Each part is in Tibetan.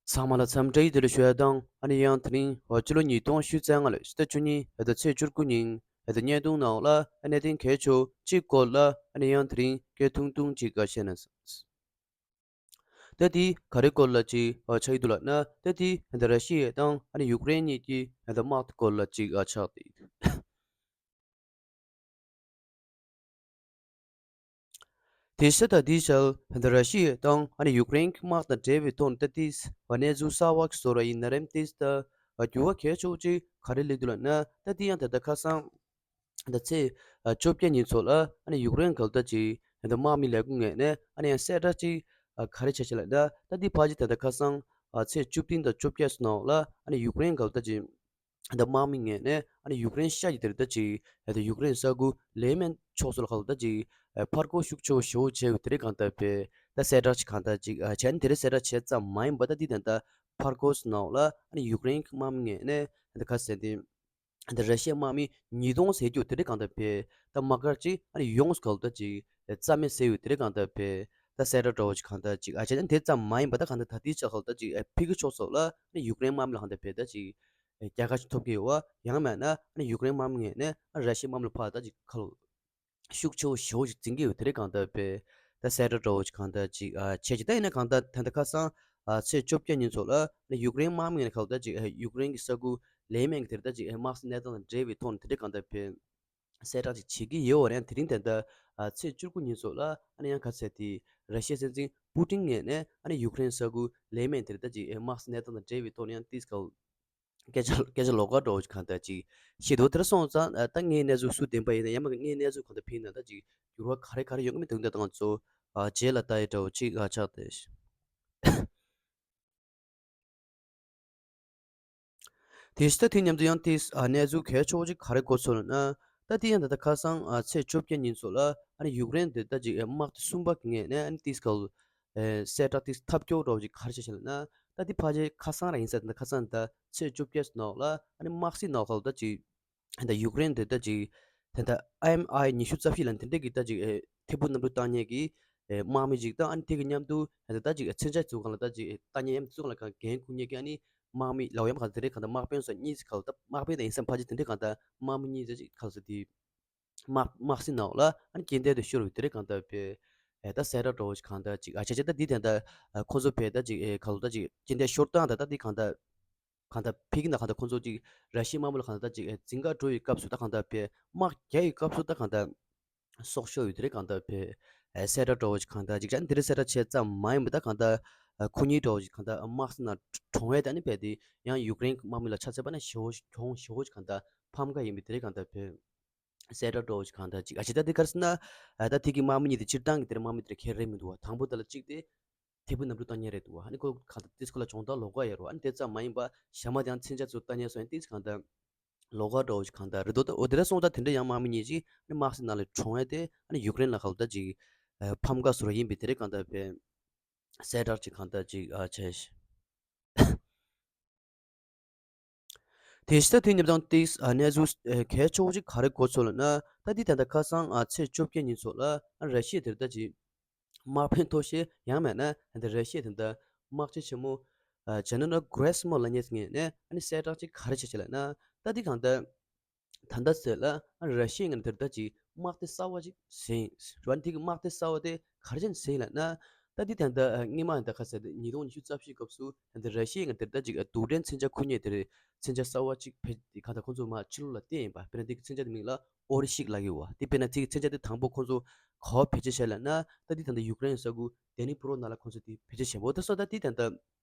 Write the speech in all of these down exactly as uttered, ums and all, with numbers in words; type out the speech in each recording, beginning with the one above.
ཚང་མ་ལ་འཚམས་འདྲི་བདེ་ལེགས་ཞུ་ཡ་དང་། ཨ་ནི་ཡང་དེ་རིང་འོ་སྤྱི་ལོ་ཉིས་སྟོང་ཉི་ཤུ་རྩ་ལྔ་ལོའི་ཕྱི་ཟླ་བཅུ་གཉིས་ཟླ་ཚེས་བཅུ་དགུ་ཉིན་ཨ་ད་བརྙན་ཐུང་ནང་ལ་ཨ་གནད་དོན་གལ་ཆེ་བ་གཅིག་སྐོར་ལ་ཨ་ནི་ཡང་དེ་རིང་སྐད་ཐུང་ཐུང་ཅིག་ཨ་བཤད་ན་བསམ། ད་དེ་ག་རེ་སྐོར་ལ་ཅིག་ཨ་ཆགས་ཀྱི་འདུག་ལབ་ན། ད་དེ་ཨ་ད་ར་ཤི་ཡ་དང་ཨ་ནི་ཡུཀ་རེན་གཉིས་ཀྱི་ཨ་ད་དམག་དེ་སྐོར་ལ་ཅིག་ཨ་ཆགས་ཏེ། དེ་ཕྱི་ཟླ་འདིའི་ཤར་ད་ར་ཤི་ཡ་དང་ཨ་ནི་ཡུཀ་རེན་གྱི་དམག་དང་འབྲེལ་བའི་ཐོག་ནས་ད་ཏིས་གནས་ཚུལ་གསར་བ་ཞིག་བཟོ་ར་ཡིན་ན་རེམ། ཏིས་ད་འགྱུར་བ་གལ་ཆེ་བོ་ཅིག་ག་རེ་སླེབས་འདུག་ལབ་ན། ད་དེ་ཡང་ད་ལྟ་ཁ་སང་ད་ཚེས་བཅོ་བརྒྱད་ཉིན་ཚོ་ལ་ཨ་ནི་ཡུཀ་རེན་གལ་ད་ཅིག་ད་དམག་མི་ལས་ཁུངས་ངོས་ནས་ཨ་ནི་ཡང་གསལ་བསྒྲགས་ཅིག་ག་རེ་བྱས་བྱས་ལབ་ན། ད་དེ་ཕལ་ཆེར་ད་ལྟ་ཁ་སང་ཚེས་བཅུ་བདུན་དང་བཅོ་བརྒྱད་ཚོ་ནང་ལ་ཨ་ནི་ཡུཀ་རེན་གལ་ད་ཅིག་ད་དམག་མི་ངོས་ནས་ཨ་ནི་ཡུཀ་རེན་ཤར་གྱི་དེར་ད་ཅིག་ད་ཡུཀ་རེན་ས་ཁུལ་ལེ་མན་ཕྱོགས་སུ་ལ་ཁག་ད་ཅིག་ཕར་རྒོལ་ཤུགས་ཆེ་བོ་ཞེ་བོ་བྱས་ཡོད་དེ་རེད། གང་ལྟར་བས་ད་གསལ་བསྒྲགས་ཅིག་གང་ལྟར་ཅིག་བྱས་ནས་དེ་རིང་གསལ་བསྒྲགས་བྱས་ཙམ་མ་ཡིན་པ། ད་འདི་ད་ལྟ་ཕར་རྒོལ་ནང་ལ་ཨ་ནི་ཡུཀ་རེན་གྱི་དམག་མི་ངོས་ནས་ད་ག་ཟེར་དེ་ད་ར་ཤི་ཡའི་དམག་མི་ཉིས་སྟོང་ཟེར་རྒྱུ་དེ་རེད། གང་ལྟར་བས་ད་མ་གར་ཅིག་ཨ་ནི་ཡོངས་སུ་གལ་ད་ཅིག་རྩ་མེད་བཟོས་ཡོད་དེ་རེད། གང་ལྟར་བས་ད་གསལ་བསྒྲགས་འདྲ་བོ་ཅིག་གང་ལྟར་ཅིག་ཨ་བྱས་ནས་དེ་ཙམ་མ་ཡིན་པ། ད་གང་ལྟར་ད་ལྟའི་ཆ་ལ་ད་ཅིག་ཕ་གི་ཕྱོགས་སོགས་ལ་ཨ་ནི་ཡུཀ་རེན་དམག་མི་ལ་གང་ལྟར་བས་ད་ཅིག་རྒྱལ་ཁ་ཅིག་ཐོབ་ཀྱི་ཡོད་པ། ཡང་མིན་ན་ཨ་ནི་ཡུཀ་རེན་དམག་མི་ངོས་ནས་ཨ་ར་ཤི་ཡའི་དམག་མི་ལ་ཕར་ད་ཅིག་ཁ་ལོ་ཤུགས་ཆེ་བོ་ཞེ་བོ་ཞིག་འཛིན་གྱི་ཡོད་དེ་རེད། གང་ལྟར་བས་ད་གསལ་བསྒྲགས་འདྲ་བོ་ཞིག་གང་ལྟར་ཅིག་ཨ་བྱས་ཀྱི། ད་ཡིན་ན་གང་ལྟར་ད་ལྟ་ཁ་སང་ཨ་ཚེས་བཅོ་བརྒྱད་ཉིན་ཚོ་ལ་ཨ་ནི་ཡུཀ་རེན་དམག་མི་ངོས་ནས་གང་ལྟར་ཅིག་ཨ་ཡུཀ་རེན་གྱི་ས་ཁུལ་ལེ་མན་གྱི་དེར་ད་ཅིག་ཨ་དམག་སའི་གནས་སྟངས་དང་འབྲེལ་བའི་ཐོག་ནས་དེ་འདྲའི་གང་ལྟར་བས་གསལ་བསྒྲགས་ཅིག་བྱེད་ཀྱི་ཡོད་པ་རེད། དེ་རིང་ད་ལྟ་ཨ་ཚེས་བཅུ་དགུ་ཉིན་ཚོ་ལ་ཨ་ནི་ཡང་ག་ཚད་དེ་ར་ཤི་ཡའི་སྲིད་འཛིན་པུ་ཏིན་ངོས་ནས་ཨ་ནི་ཡུཀ་རེན་ས་ཁུལ་ལེ་མན་དེར་ད་ཅིག་ཨ་དམག་སའི་གནས་སྟངས་དང་འབྲེལ་བའི་ཐོག་ནས་ཡང་ཏིས་ག་སྐད་ཆ་སྐད་ཆ་ལོགས་ཀ་འདྲ་བོ་ཞིག་གང་ལྟར་ཅིག་བཤད་འདུག་དེར་སོང་ཙང་ཨ་ད་ངའི་གནས་ཚུལ་སུ་བདེན་པ་ཡིན་ན། ཡང་མིན་ན་ངའི་གནས་ཚུལ་གང་ལྟར་ཕིག་ན་ད་ཅིག་འགྱུར་བ་ག་རེ་ག་རེ་ཡོང་གི་མིན་འདུག་ད་ང་ཚོ་ཨ་རྗེས་ལ་ལྟ་ཡི་འདྲ་བོ་ཅིག་ཨ་ཆགས་ཏེ། དེ་ཕྱི་ད་དེ་མཉམ་དུ་ཡང་ཏིས་ཨ་གནས་ཚུལ་གལ་ཆེ་བོ་ཅིག་ག་རེ་གོ་ཚོད་ལབ་ན། ད་དེ་ཡང་ད་ལྟ་ཁ་སང་ཨ་ཚེས་བཅོ་བརྒྱད་ཉིན་ཚོ་ལ་ཨ་ནི་ཡུཀ་རེན་དེ་ད་ཅིག་ཨ་དམག་སྡེ་གསུམ་པ་གི་ངོས་ནས་ཨ་ནི་ཏིས་ག་ཨ་གསལ་བསྒྲགས་ཏིས་ཐབས་སྐྱོ་འདྲ་བོ་ཅིག་ག་རེ་བྱས་བྱས་ལབ་ན། ད་དེ་ཕལ་ཆེར་ཁ་སང་རང་ཡིན་ས། ད་ཁ་སང་ད་ཚེས་བཅོ་བརྒྱད་ནང་ལ་ཨ་ནི་དམག་སྲིད་ནང་ཁ་ལ་ད་ཅིག་ད་ཡུཀ་རེན་དེ་ད་ཅིག་ད་ད་ཨེམ་ཨའི་ཉི་ཤུ་རྩ་བཞི་ལ་དེ་འདྲ་གི་ད་ཅིག་ཨེ་ཐད་འཕུར་གནམ་གྲུ་བཏང་མཁན་གི་ཨེ་དམག་མི་ཅིག་དང་། ཨ་ནི་དེ་གི་མཉམ་དུ་ད་ད་ཅིག་ཨེ་མཚོན་ཆ་ཚུར་སྒང་ལ་ད་ཅིག་ཨེ་བཏང་མཁན། ཡང་ཚུར་སྒང་ལ་གང་འགན་འཁུར་མཁན་གི་ཨ་ནི་དམག་མི་ལའོ་ཡམ་གང་དེ་འདྲའི་གང་ད་དམག་དཔོན་སོགས་གཉིས་ཀ་ལ། ད་དམག་དཔོན་དང་ཡིན་ས་ཕལ་ཆེར་དེ་འདྲའི་གང་ད་དམག་མི་གཉིས་ད་ཅིག་ག་ལ་ས་དེ་དམག་དམག་སྲིད་ནང་ལ་ཨ་ནི་རྐྱེན་འདས་དུ་ཤོར་བའི་དེ་འདྲའི་གང་ད་བས་ཨེ་ད་གསལ་བསྒྲགས་འདྲ་བོ་ཞིག་གང་ད་ཅིག་ཨ་བྱས་བྱས་ད་འདི་དེ་འདྲ་ཨ་ཁོང་ཚོ་བས་ད་ཅིག་ཨེ་ག་ལ་ད་ཅིག་རྐྱེན་འདས་ཤོར་སྟངས་ད་ད་འདི་གང་ད་གང་ད་ཕ་གི་ནང་གང་ད་ཁོང་ཚོ་ཅིག་ར་ཤི་ཡའི་དམག་མི་ལ་གང་ད་ད་ཅིག་ཨེ་འཛིང་ག་འགྲོ་བའི་སྐབས་སུ་ད་གང་ད་བས་དམག་རྒྱག་ཡི་སྐབས་སུ་ད་གང་ད་སྲོག་ཤོར་ཡོད་དེ་འདྲའི་གང་ད་བས་ཨེ་གསལ་བསྒྲགས་འདྲ་བོ་ཞིག་གང་ད་ཅིག་བྱས་ནས་དེ་འདྲའི་གསལ་བསྒྲགས་བྱས་ཙམ་མ་ཡིན་པ། ད་གང་ད་ཨ་ཁོ་གཉིས་འདྲ་བོ་ཞིག་གང་ད་ཨ་དམག་སྲིད་ནང་གྲོངས་ཡས་ད་ནི་བས་དེ་ཡང་ཡུཀ་རེན་གྱི་དམག་མི་ལ་ཆ་མཚོན་པ་ན་ཞེ་བོ་ཞིག་གྱོང་ཞེ་བོ་ཞིག་གང་ད་ཕམ་ཁ་ཡིན་པའི་དེ་འདྲའི་གང་ད་བས་གསལ་བསྒྲགས་འདྲ་བོ་ཞིག་གང་ད་ཅིག་ཨ་བྱས་ད་འདི་ག་རེ་ཟེར་ན། ཨ་ད་དེ་གི་དམག་མི་གཉིས་དེ་སྤྱིར་བཏང་གི་དེར་དམག་མི་དེར་ཁྱེར་རེད་མི་འདུག་བ། དང་པོ་དེ་ལ་གཅིག་དེ་ཐད་འཕུར་གནམ་གྲུ་བཏང་མཁན་རེད་འདུག་བ། ཨ་ནི་ཁོ་གང་ད་ཏིས་ཁོ་ལ་གྱོང་ཐག་ལོགས་ཀ་ཡོད་རེད་བ། ཨ་ནི་དེ་ཙམ་མ་ཡིན་པ་ཞག་མ་དེ་ཡང་མཚོན་ཆ་ཚུར་བཏང་མཁན་སོང་ཡང་ཏིས་གང་ད་ལོགས་ཀ་འདྲ་བོ་ཞིག་གང་ད་རེད་འདུག་ད་འོ་དེ་འདྲ་སོང་ཙང་དེ་འདྲ་ཡང་དམག་མི་གཉིས་ཅིག་ཨ་ནི་དམག་སྲིད་ནང་ལ་གྲོངས་ཡས་དེ་ཨ་ནི་ཡུཀ་རེན་ལ་ག་ལ་ད་ཅིག་ཨ་ཕམ་ཁ་བཟོ་ར་ཡིན་པའི་དེ་འདྲའི་གང་ད་བས་གསལ་བསྒྲགས་ཅིག་གང་ད་ཅིག་ཨ་བྱས། དེ་ཕྱི་ད་དེ་མཉམ་དུ་ཏིས་ཨ་གནས་ཚུལ་ཨ་གལ་ཆེ་བོ་ཅིག་ག་རེ་གོ་ཚོད་ལབ་ན། ད་འདི་ད་ལྟ་ཁ་སང་ཨ་ཚེས་བཅོ་བརྒྱད་ཉིན་ཚོ་ལ་ཨ་ར་ཤི་ཡ་དེར་ད་ཅིག་དམག་དཔོན་མཐོ་ཤོས་ཡང་མིན་ན་ད་ར་ཤི་ཡ་དེ་འདྲ་དམག་སྤྱི་ཆེན་མོ་ཨ་ཇེ་ནེ་རལ་གྷེ་ར་སི་མོ་ལབ་མཁན་ངོས་ནས་ཨ་ནི་གསལ་བསྒྲགས་ཅིག་ག་རེ་བྱས་བྱས་ལབ་ན། ད་འདི་གང་ད་ད་ལྟ་ཟེར་ལ་ཨ་ར་ཤི་ཡ་ངོས་ནས་དེར་ད་ཅིག་དམག་སྡེ་གསར་བ་ཅིག་བཟོས་ཡིན་རེད་བ། དེ་གི་དམག་སྡེ་གསར་བ་དེ་ག་རེ་བྱས་ནས་བཟོས་ཡིན་ལབ་ན། ད་འདི་ད་ལྟ་ཨ་སྔོན་མ་ད་ག་ཟེར་ད་ཉིས་སྟོང་ཉི་ཤུ་རྩ་བཞིའི་སྐབས་སུ་ད་ལྟ་ར་ཤི་ཡ་ངོས་དེར་ད་ཅིག་ཨ་རྡུལ་ཕྲན་མཚོན་ཆ་ཁུར་མཁན་དེར་མཚོན་ཆ་གསར་བ་ཅིག་བེད་གང་ལྟར་ཁོང་ཚོ་མར་ཕྱི་ལོགས་ལ་བཏོན་ཡིན་པ། དཔེར་ན་དེ་གི་མཚོན་ཆ་དེ་མིང་ལ་ཨོ་རི་ཤིག་ལབ་ཀྱི་ཡོད་བ། དེ་དཔེར་ན་དེ་གི་མཚོན་ཆ་དེ་དང་པོ་ཁོང་ཚོ་ག་པར་བེད་སྤྱོད་བྱས་ལབ་ན། ད་འདི་ད་ལྟ་ཡུཀ་རེན་ས་ཁུལ་ཌི་ནི་པྲོ་ནང་ལ་ཁོང་ཚོ་དེ་བེད་སྤྱོད་བྱས་པ། འོ་ད་སོ་ད་འདི་ད་ལྟ་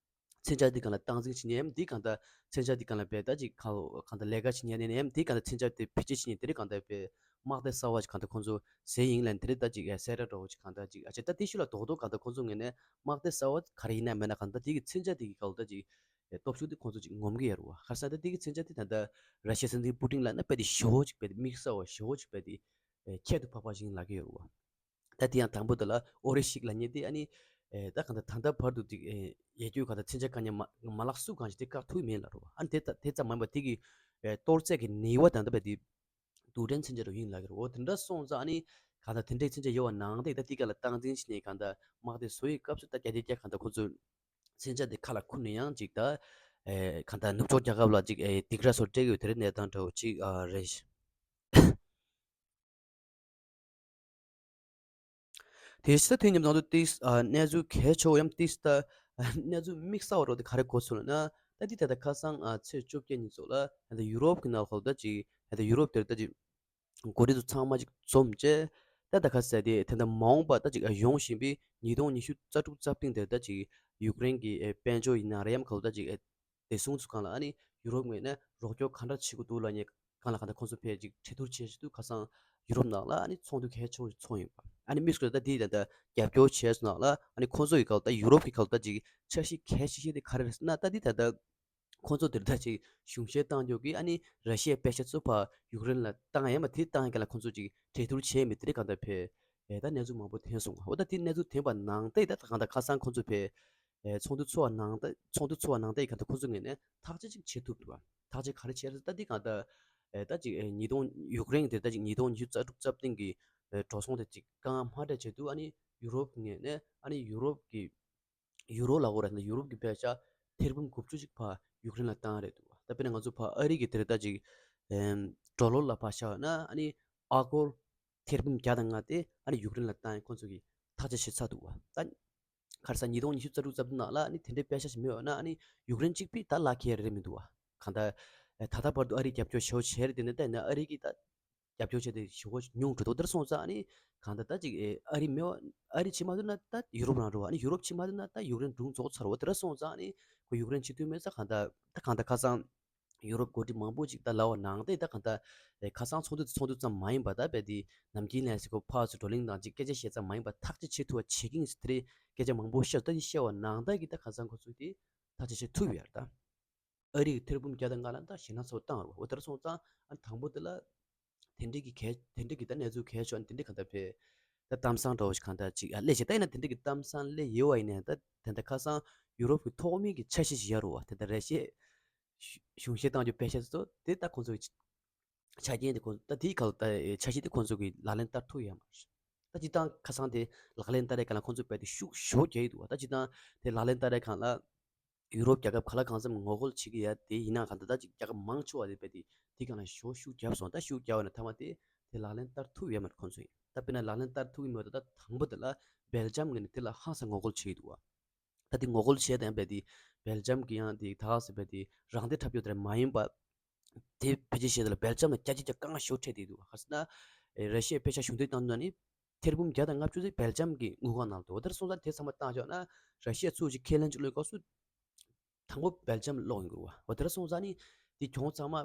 མཚོན་ཆ་འདི་སྒང་ལ་སྟངས་འཛིན་བྱེད་མཁན་ཡང་མིན། འདི་སྒང་ད་མཚོན་ཆ་འདི་སྒང་ལ་བས་ད་ཅིག་ག་གང་ལྟར་ལས་ཀ་བྱེད་མཁན་ཡང་མིན། འདི་སྒང་ད་མཚོན་ཆ་དེ་བེད་སྤྱོད་བྱེད་མཁན་དེ་རིགས་གང་ལྟར་བས་དམག་སྡེ་གསར་བ་ཅིག་གང་ལྟར་ཁོང་ཚོ་བཟོས་ཡིན་ལབ་ནས་དེ་རིགས་ད་ཅིག་གསལ་བསྒྲགས་འདྲ་བོ་ཅིག་གང་ལྟར་ཅིག་ཨ་བྱས། ད་དེ་ཤུལ་ལ་རྡོག་རྡོག་གང་ལྟར་ཁོང་ཚོ་ངོས་ནས་དམག་སྡེ་གསར་བ་ག་རེ་ཡིན་ན་མིན་ན་གང་ལྟར་དེ་གི་མཚོན་ཆ་དེ་གི་གང་ལྟར་ཅིག་སྟོབས་ཤུགས་དེ་ཁོང་ཚོ་ཅིག་ངོམ་གྱི་ཡོད་རེད་བ། ག་རེ་ཟེར་ན་ད་དེ་གི་མཚོན་ཆ་དེ་ད་ལྟ་ར་ཤི་ཡའི་སྲིད་འཛིན་པུ་ཏིན་ལབ་ན་དཔེ་དེ་ཞེ་བོ་ཅིག་དཔེ་དེ་དམིགས་བསལ་བ་ཞེ་བོ་ཅིག་དཔེ་དེ་ཁྱད་དུ་འཕགས་པ་ཞིག་ཡིན་ལབ་ཀྱི་ཡོད་རེད་བ། ད་དེ་ཡང་དང་པོ་དེ་ལ་ཨོ་རི་ཤིག་ལབ་མཁན་དེ་ཨ་ནི་ཨེ་ད་གང་ལྟར་ད་ལྟ་བར་དུ་དེ་ཨེ་ཡས་གྱོད་གང་ལྟར་མཚོན་ཆ་བཀག་ཉར་མ་མ་ལག་སུ་གང་ཞིག་དེ་བཀག་ཐུབ་མེད་ལབ་རེད་བ། ཨ་ནི་དེ་ད་དེ་ཙམ་མ་ཡིན་པ་དེ་གི་ཨེ་གཏོར་རྩད་ཀྱི་ནུས་པ་དང་ལྡན་པ་དེ་རྡུལ་ཕྲན་མཚོན་ཆ་རུ་ཡིན་ལབ་ཀྱི་རེད། འོ་དེ་འདྲ་སོང་ཙང་ཨ་ནི་གང་ལྟར་དེ་འདྲའི་མཚོན་ཆ་ཡོད་པ་ནང་བཞིན་ད་དེ་ག་ལ་སྟངས་འཛིན་བྱས་ནས་གང་ལྟར་དམག་དེ་བཟོ་ཡི་སྐབས་སུ་ད་བརྒྱ་ཆ་བརྒྱ་གང་ལྟར་ཁོ་ཚོས་ མཚོན་ཆ་དེ་ཁ་ལ་ཁུར་ནས་ཡང་ཅིག་ད་ཨེ་གང་ལྟར་ནུབ་ཕྱོགས་རྒྱལ་ཁབ་ལ་ཅིག་ཨེ་སྡིགས་ར་སོགས་སྤྲད་ཀྱི་ཡོད་དེ་རིང་གནས་སྟངས་འདྲ་བོ་ཅིག་ཨ་རེད། དེ་ཕྱི་ཟླ་དེའི་ཉིན་ང་ཚོ་ཏིས་ཨ་གནས་ཚུལ་གལ་ཆེ་བོ་ཡང་ཏིས་ད་གནས་ཚུལ་དམིགས་བསལ་བ་རོ་དེ་ག་རེ་གོ་སོང་ལབ་ན། ད་འདི་ད་ལྟ་ཁ་སང་ཨ་ཚེས་བཅོ་བརྒྱད་ཉིན་ཚོ་ལ་ད་ལྟ་ཡུ་རོབ་ཀྱི་ནང་ལོགས་ད་ཅིག་ད་ལྟ་ཡུ་རོབ་དེར་ད་ཅིག་འགོ་ཁྲིད་ཚོ་ཚང་མ་ཅིག་འཛོམས་བྱས། ད་ད་ཁ་ཟེར་དེ་དེ་འདྲ་མ་འོངས་པ་ད་ཅིག་ཡོང་བཞིན་པའི་ཉིས་སྟོང་ཉི་ཤུ་རྩ་དྲུག་རྩ་བདུན་དེར་ད་ཅིག་ཡུཀ་རེན་གྱི་ཨེ་དཔལ་འབྱོར་ཡིན་ན་རེད་ཡམ་ག་ལ་ད་ཅིག་ཨེ་བདེ་སྲུང་ཚོ་སྒང་ལ་ཨ་ནི་ཡུ་རོབ་ངོས་ནས་རོགས་སྐྱོར་ག་འདྲ་བྱེད་དགོས་འདུག་ལབ་མཁན་སྒང་ལ་གང་ལྟར་ཁོང་ཚོ་ཕར་ཅིག་གྲོས་བསྡུར་བྱེད་བཞིན་འདུག་ཁ་སང་ཡུ་རོབ་ནང་ལ་ཨ་ནི་ཚོགས་འདུ་གལ་ཆེ་བོ་ཞིག་ཚོགས་ཡིན་པ། ཨ་ནི་དམིགས་སུ་ད་དེ་ད་ལྟ་རྒྱབ་སྐྱོར་བྱས་སོང་ནང་ལ་ཨ་ནི་ཁོང་ཚོ་ཡི་ག་ལ་ད་ཡུ་རོབ་ཀྱི་ག་ལ་ད་ཅིག་འཆར་གཞི་གལ་ཆེ་ཤོས་དེ་ག་རེ་རེད་ཟེར་ན། ད་འདི་ད་ལྟ་ཁོང་ཚོ་དེར་ད་ཅིག་གཞུང་བཞེས་བཏང་རྒྱུ་གི་ཨ་ནི་ར་ཤི་ཡའི་པེ་ཤ་ཚོ་ཕར་ཡུཀ་རེན་ལ་བཏང་ཡ་མ་དེ་བཏང་ཡ་ག་ལ་ཁོང་ཚོ་ཅིག་གྲོས་བསྡུར་བྱས་མེད་དེ་རེད། གང་ལྟར་ཕར་ཨེ་ད་གནས་ཚུལ་མང་པོ་ཐོན་སོང་། འོ་ད་དེ་གནས་ཚུལ་ཐོན་པ་ནང་བསྟན་ད་གང་ལྟར་ཁ་སང་ཁོང་ཚོ་ཕར་ཨེ་ཚོགས་འདུ་ཚོགས་པ་ནང་ད་ཚོགས་འདུ་ཚོགས་པ་ནང་བསྟན་གང་ལྟར་ཁོང་ཚོ་ངོས་ནས་ཐག་གཅོད་ཅིག་བྱེད་ཐུབ་འདུག་ཐག་གཅོད་ག་རེ་བྱས་རེད་ད་འདི་གང་ལྟར་ཨེ་ད་ཅིག་ཨེ་ཉིས་སྟོང་ཡུཀ་རེན་དེ་ད་ཅིག་ཉིས་སྟོང་ཉི་ཤུ་རྩ་དྲུག་རྩ་བདུན་གི་ཨེ་འགྲོ་སོང་དེ་ཅིག་རྐང་མ་སྤྲད་བྱེད་དུས་ཨ་ནི་ཡུ་རོབ་ངོས་ནས་ཨ་ནི་ཡུ་རོབ་ཀྱི་ཡུ་རོ་ལབ་དགོས་རེད་ན་ཡུ་རོབ་ཀྱི་པེ་ཤ་ཐེར་འབུམ་དགུ་བཅུ་ཅིག་ཕར་ཡུཀ་རེན་ལ་བཏང་རེད་འདུག་ད་དཔེར་ན་ང་ཚོ་ཕར་ཨ་རི་གི་དེ་རེད་ད་ཅིག་ཨེམ་ཌོ་ལར་ལ་ཕར་བཞག་ན་ཨ་ནི་ཨ་སྒོར་ཐེར་འབུམ་བརྒྱ་དང་ལྔ་དེ་ཨ་ནི་ཡུཀ་རེན་ལ་བཏང་ཡ་ཁོང་ཚོ་གིས་ཐག་གཅོད་བྱས་ཚར་འདུག་བ། ད་ག་རེ་ཟེར་ཉིས་སྟོང་ཉི་ཤུ་རྩ་དྲུག་རྩ་བདུན་ནང་ལ་ཨ་ནི་དེ་འདྲའི་པེ་ཤ་ཞིག་མེད་པ་ན་ཨ་ནི་ཡུཀ་རེན་གཅིག་པུས་ད་ལག་ཁྱེར་རེད་མི་འདུག་བ། གང་ལྟར་ད་ལྟ་བར་དུ་ཨ་རིས་རྒྱབ་སྐྱོར་ཞེ་པོ་བྱས་རེད། དེ་ནས་ད་ཡིན་ན་ཨ་རི་གིས་ད་རྒྱབ་སྐྱོར་བྱས་ཏེ་ཞེ་པོ་ཉུང་འགྲོ་འདུག་དེར་སོང་ཙང་ཨ་ནི་གང་ལྟར་ད་ཅིག་ཨེ་ཨ་རི་མེད་པ་ཨ་རི་ཕྱིན་མ་ཐུབ་ན་ད་ཡུ་རོབ་རང་འགྲོ་བ། ཨ་ནི་ཡུ་རོབ་ཕྱིན་མ་ཐུབ་ན་ད་ཡུཀ་རེན་སྒྲུང་རྫོགས་ཚར་བ། དེར་སོང་ཙང་ཨ་ནི་ཁོ་ཡུཀ་རེན་ཕྱིན་ཐུབ་མེད་ཙང་གང་ལྟར་ད་གང་ལྟར་ཁ་སང་ཡུ་རོབ་འགོ་ཁྲིད་མང་པོ་ཅིག་ད་ལབ་པ་ནང་བསྟན་ད་གང་ལྟར་ཨེ་ཁ་སང་ཚོགས་འདུ་ཚོགས་འདུ་ཙམ་མ་ཡིན་པ་ད་རྦད་དེ་ནམ་རྒྱུན་ལས་སི་ཁོ་ཕར་ཚུར་བགྲོ་གླེང་དང་ཅིག་སྐད་ཆ་བཤད་ཙམ་མ་ཡིན་པ་ཐག་གཅོད་བྱེད་ཐུབ་པ་བྱེད་ཀྱི་ཡིན་ཟེར་དེ་རེད། སྐད་ཆ་མང་པོ་བཤད་ད་ཅིག་བཤད་པ་ནང་བསྟན་གྱི་ད་ཁ་སང་ཁོ་ཚོས་དེ་ཐག་གཅོད་བྱེད་ཐུབ་ཡོད་རེད་ད། ཨ་རིས་ཐེར་འབུམ་བརྒྱ་དང་ལྔ་ལ་ད་ཞེད་སྣང་ཚ་བོ་བཏང་རོགས། འོ་དེར་སོང་ཙང་ཨ་དང་པོ་དེ་ལ་དེ་འདྲའི་གི་གལ་དེ་འདྲའི་གི་ད་གནས་ཚུལ་གལ་ཆེ་བ་དེ་འདྲའི་ག་ད་ཕེ་ད་གཏམ་བཟང་འདྲ་བོ་ཞིག་གང་ལྟར་ཅིག་ཨ་ལས་བྱེད་ད་ཡིན་ན་དེ་འདྲའི་གི་གཏམ་བཟང་སླེབས་ཡོད་པ་ཡིན་ནའི་ད་དེ་འདྲ་ཁ་སང་ཡུ་རོབ་ཀྱི་ཐོག་མའི་གི་འཆར་གཞི་ཞིག་ཡོད་རེད་བ། དེ་འདྲ་ར་ཤི་ཡ་གཞུང་བཞེས་བཏང་རྒྱུ་པེ་ཤ་ཚོ་དེ་ད་ཁོང་ཚོ་གི་ཆ་རྐྱེན་དེ་ཁོང་ད་དེའི་ག་ད་འཆར་གཞི་དེ་ཁོང་ཚོ་གི་ལག་ལེན་བསྟར་ཐུབ་ཡོད་མ་རེད། ད་སྤྱིར་བཏང་ཁ་སང་དེ་ལག་ལེན་བསྟར་རེས་གང་ལ་ཁོང་ཚོ་རྦད་དེ་ཤུགས་ཞེ་པོ་རྒྱག་གི་འདུག་བ། ད་སྤྱིར་བཏང་དེ་ལག་ལེན་བསྟར་རེས་གང་ལ། ཡུ་རོབ་རྒྱལ་ཁབ་ག་ལ་གང་འཚམ་ངོ་རྒོལ་བྱེད་ཀྱི་ཡ་དེ་ཡིན་ན་གང་ལྟར་ད་ཅིག་རྒྱལ་ཁབ་མང་ཆེ་བ་དེ་རྦད་དེ་དེ་གང་ལ་ཞོ་ཤུགས་བརྒྱབ་སོང་། ད་ཤུགས་བརྒྱབ་པ་ན་མཐའ་མ་དེ་དེ་ལག་ལེན་བསྟར་ཐུབ་ཡོད་མ་རེད་ཁོང་ཚོ་ཡིན། ད་དཔེར་ན་ལག་ལེན་བསྟར་ཐུབ་ཀྱི་མེད་པ་ད་ད་དང་པོ་དེ་ལ་སྦེལ་ཇམ་གི་ནས་དེ་ལ་ཧང་སང་ངོ་རྒོལ་བྱེད་ཀྱི་འདུག་བ། ད་དེ་ངོ་རྒོལ་བྱས་དང་རྦད་དེ་སྦེལ་ཇམ་གི་ཡང་དེ་ད་ཟེར་རྦད་དེ་རང་བདེ་འཁྲབ་རྒྱུ་དེ་མ་ཡིན་པ་དེ་ཕལ་ཆེར་བཤད་ད་ལ་སྦེལ་ཇམ་ལ་སྐྱ་ཅི་ཅག་དཀའ་ངལ་ཞོ་འཕྲད་དེ་འདུག་བ། ག་ཟེར་ན་ར་ཤི་ཡ་པེ་ཤ་གཞུང་འཛིན་བཏང་ན་ནི། ཐེར་འབུམ་བརྒྱ་དང་ལྔ་བཅུ་ཙམ་སྦེལ་ཇམ་གྱི་དངུལ་ཁང་ནང་དུ། འོ་དེར་སོང་ཙང་དེ་ཚང་མ་བཏང་ཆོག་ན་ར་ཤི་ཡ་ཚུར་ཅིག་ཁས་ལེན་ཅིག་ལོས་སྐབས་སུ་དང་པོ་སྦེལ་ཇམ་ལོག་ཡོང་གི་རེད་བ། འོ་དེར་སོང་ཙང་ནི་དེ་གྱོང་ཚང་མ་